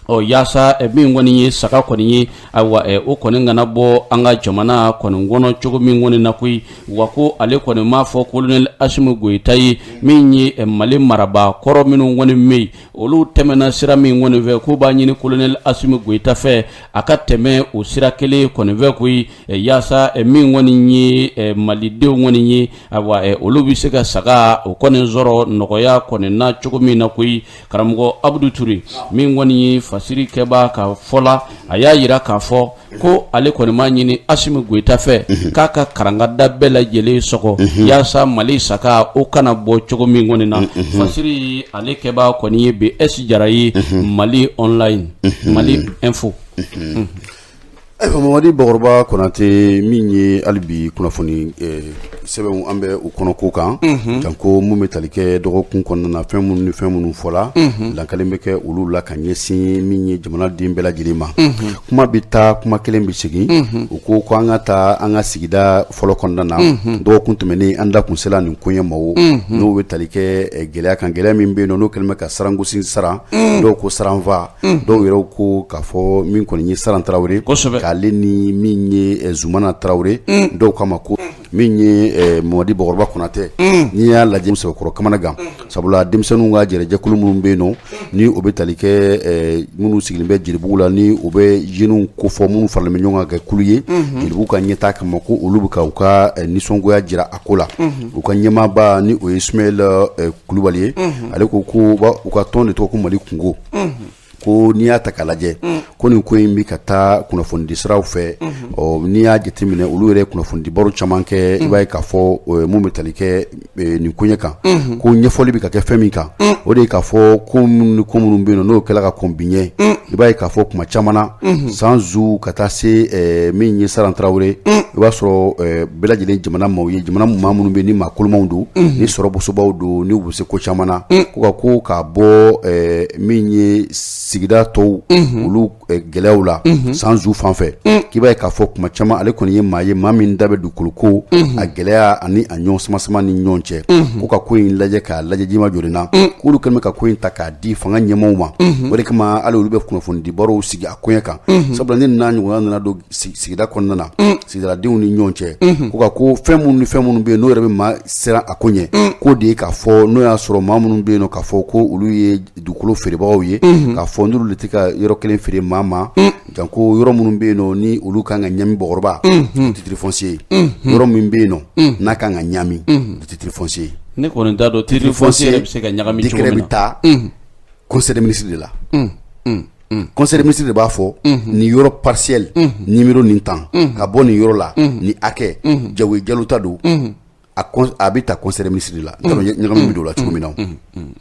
ɔ, yaasa min kɔni ye saga kɔni ye, ayiwa, o kɔni kana bɔ an ka jamana kɔni kɔnɔ cogo min kɔni na koyi. Wa ko ale kɔni m'a fɔ kolonɛli Asimi Goyita ye, min ye Mali marabaa kɔrɔ minnu kɔni bɛ yen, olu tɛmɛna sira min kɔni fɛ, k'u b'a ɲini kolonɛli Asimi Goyita fɛ a ka tɛmɛ o sira kelen kɔni fɛ koyi, yaasa min kɔni ye malidenw kɔni ye, ayiwa, olu bɛ se ka saga o kɔni sɔrɔ nɔgɔya kɔni na cogo min na koyi. Karamɔgɔ Abudu Ture, min kɔni ye fasiri kɛbaa ka fɔ la, a y'a jira k'a fɔ ko ale kɔni m'a ɲini Asimi Goyita fɛ k'a ka karangada bɛɛ lajɛlen sɔgɔ yaasa Mali saga o kana bɔ cogo min kɔni na. Fasiri ale kɛbaa kɔni ye BS Jara ye, Mali online, Mali Info. Ayiwa, Mamadi Bakɔrɔba Konate, min ye hali bi kunnafoni sɛbɛnw an bɛ u kɔnɔ ko kan, janko mun bɛ tali kɛ dɔgɔkun kɔnɔna na, fɛn minnu ni fɛn minnu fɔla, lankali bɛ kɛ olu la ka ɲɛsin min ye jamanaden bɛɛ lajɛlen ma. Kuma bɛ taa, kuma kelen bɛ segin. U ko ko an ka taa an ka sigida fɔlɔ kɔnɔna na. Dɔgɔkun tɛmɛnen, an da kun sera nin koɲɛ ma, o n'o bɛ tali kɛ gɛlɛya kan, gɛlɛya min bɛ yen n'o kɛlen bɛ ka sarangosi saran, dɔw ko saranfa, dɔw yɛrɛ ko k'a fɔ min kɔni ye Saran Tarawele, k'ale ni min ye Zumana Tarawele, dɔw k'a ma ko min ye Mamadi Bakɔrɔba Konatɛ. N'i y'a lajɛ, sɛbɛkɔrɔ kamanagan, sabula denmisɛnninw ka jɛrɛjɛkulu minnu bɛ yen nɔ, ni o bɛ tali kɛ minnu sigilen bɛ Jelibugu la, ni o bɛ jeunes kofɔ, minnu faralen bɛ ɲɔgɔn kan kɛ kulu ye Jelibugu ka ɲɛtaa kama, ko olu bɛ ka u ka nisɔngoya jira a ko la. U ka ɲɛmaaba, ni o ye Sumayila Kulubali ye, ale ko ko u ka tɔn de tɔgɔ ko Mali Kungo. Ko n'i y'a ta k'a lajɛ, ko nin ko in bɛ ka taa kunnafonidi siraw fɛ. Ɔ, n'i y'a jateminɛ, olu yɛrɛ kunnafonidi baro caman kɛ, i b'a ye k'a fɔ mun bɛ tali kɛ nin koɲɛ kan, ko ɲɛfɔli bɛ ka kɛ fɛn min kan, o de ye k'a fɔ ko minnu ni ko minnu bɛ yen n'o kɛla ka kɔn bi ɲɛ. I b'a ye k'a fɔ kuma caman na, Sanzu ka taa se min ye Saran Tarawele, i b'a sɔrɔ bɛɛ lajɛlen jamana maaw ye, jamana maa minnu bɛ ni maa kolomaw don, ni sɔrɔ bosobaw don, ni u bɛ se ko caman na, ko ka ko k'a bɔ min ye sigida tɔw olu gɛlɛyaw la Sanzu fan fɛ, k'i b'a ye k'a fɔ kuma caman ale kɔni ye maa ye, maa min da bɛ dugukolo ko a gɛlɛya ani a ɲɔgɔn sama-sama ni ɲɔgɔn cɛ. Ko ka ko in lajɛ k'a lajɛ jima joli na, k'olu kɛlen bɛ ka ko in ta k'a di fanga ɲɛmaaw ma. O de kama hali olu bɛ kunnafonidi barow sigi a koɲɛ kan, sabula ni n'a ɲɔgɔnna nana don sigida kɔnɔna na, sigidaladenw ni ɲɔgɔn cɛ, ko ka ko fɛn minnu ni fɛn minnu bɛ yen n'o yɛrɛ bɛ maa siran a ko ɲɛ, k'o de ye k'a fɔ n'o y'a sɔrɔ maa minnu bɛ yen k'a fɔ ko olu ye dugukolo feerebagaw ye, k'a fɔ n'olu de tɛ ka yɔrɔ kelen feere maa ma, janko yɔrɔ minnu bɛ yen nɔ ni olu kan ka ɲami bɔgɔrɔba, titre foncier ye, yɔrɔ min bɛ yen nɔ n'a kan ka ɲami, titre foncier ye. Ne kɔni t'a dɔn titre foncier yɛrɛ bɛ se ka ɲagami cogo min na. Décret bɛ taa conseil des ministres de la. Conseil des ministres de b'a fɔ nin yɔrɔ parcelle numéro nin tan ka bɔ nin yɔrɔ la, nin hakɛ Jago Jalo ta don. A bɛ ta conseil des ministres de la. N t'a dɔn ɲagami bɛ don o la cogo min na.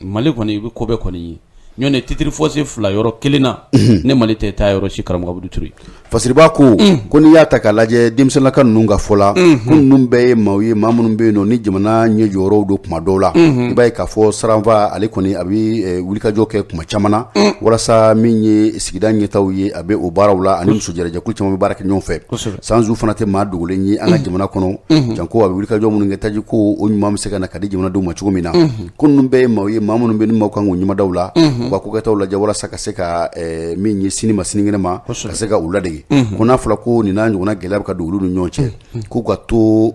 Mali kɔni, i bɛ ko bɛɛ kɔni ye ɲɔn titre foncier fila yɔrɔ kelen na, ne Mali tɛ taa yɔrɔ si, karamɔgɔ Abudu Ture. Fasiriba ko n'i y'a ta k'a lajɛ, denmisɛnninlaka ninnu ka fɔ la, ko ninnu bɛɛ ye maaw ye, maa minnu bɛ yen nɔ ni jamana ɲɛ jɔyɔrɔw don. Kuma dɔw la, i b'a ye k'a fɔ Saranfa ale kɔni a bɛ wulikajɔ kɛ kuma caman na walasa min ye sigida ɲɛtaw ye, a bɛ o baaraw la, ani muso jɛrɛjɛkulu caman bɛ baara kɛ ɲɔgɔn fɛ. Sanzu fana tɛ maa dogolen ye an ka jamana kɔnɔ, janko a bɛ wulikajɔ minnu kɛ taji ko o ɲuman bɛ se ka na ka di jamanadenw ma cogo min na. Ko ninnu bɛɛ ye maaw ye, maa minnu bɛ ni maaw kan k'u ɲɛmadaw la, u ka kokɛtaw lajɛ walasa ka se ka min ye sini ma sinikɛnɛ ma, ka se ka u ladege. Ko n'a fɔra ko nin n'a ɲɔgɔnna gɛlɛya bɛ ka don olu ni ɲɔgɔn cɛ, k'u ka to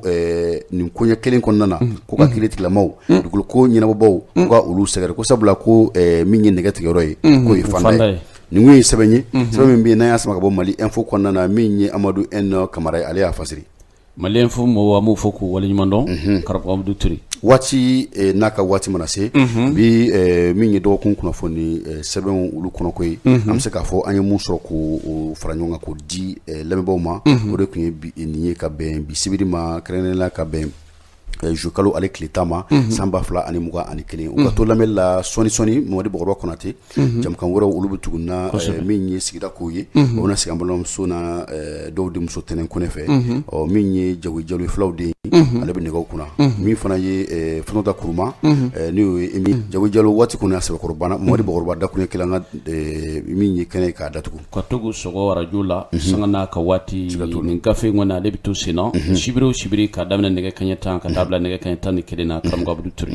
nin koɲɛ kelen kɔnɔna na, k'u ka kiiri tigilamaw, dugukolo ko ɲɛnabɔbaw, k'u ka olu sɛgɛrɛ, ko sabula ko min ye nɛgɛ tigɛyɔrɔ ye, k'o ye fanda ye. Nin kun ye sɛbɛn ye, sɛbɛn min bɛ yen n'an y'a sama ka bɔ Mali Info kɔnɔna na, min ye Amadu N Kamara ye, ale y'a fasiri. Mali Info mɔgɔw, an b'u fo k'u waleɲuman dɔn, karamɔgɔ Abudu Ture. Waati n'a ka waati mana se bi, min ye dɔgɔkun kunnafoni sɛbɛnw olu kɔnɔko ye, an bɛ se k'a fɔ an ye mun sɔrɔ k'o fara ɲɔgɔn kan k'o di lamɛnbaaw ma, o de tun ye nin ye ka bɛn bi sibiri ma, kɛrɛnkɛrɛnnenya la ka bɛn juillet kalo ale tile 10 ma, san 2021. U ka to lamɛnli la sɔɔni sɔɔni, Mamadi Bɔkɔrɔba Konate, jamukan wɛrɛw olu bɛ tugu na. Min ye sigida kow ye, o bɛna sigi an balimamuso na dɔw denmuso Tɛnɛn Kɔnɛ fɛ. Ɔ, min ye Jago Jalo filaw den ye, ale bɛ nɛgɛw kunna. Min fana ye Fatumata Kuruma, n'o ye Jago Jalo, waati kɔni a sɛbɛkɔrɔ banna. Mamadi Bɔkɔrɔba dakuruɲɛ kelen an ka min ye kɛnɛ k'a datugu. Ka to k'u sɔgɔ arajo la sanga n'a ka waati. Nin gafe in kɔni, ale bɛ to sen na sibiri o sibiri ka daminɛ nɛgɛ kanɲɛ 10 ka taa bila nɛgɛ kanɲɛ 11 na, karamɔgɔ Abudu Ture.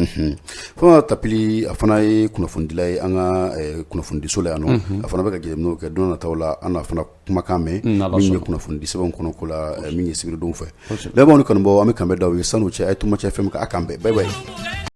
Fana Tapili, a fana ye kunnafonidila ye an ka kunnafonidiso la yan nɔ. A fana bɛ ka jateminɛw kɛ. Don nataw la, an n'a fana kumakan mɛn min ye kunnafoni sɛbɛnw kɔnɔ ko la, min ye sibiridon fɛ. Lamɛnbaaw ni kanubaw, an bɛ kanbɛn d'aw ye. San'o cɛ, a ye Tuma Cɛ FM kan, a k'an bɛn. Bye bye.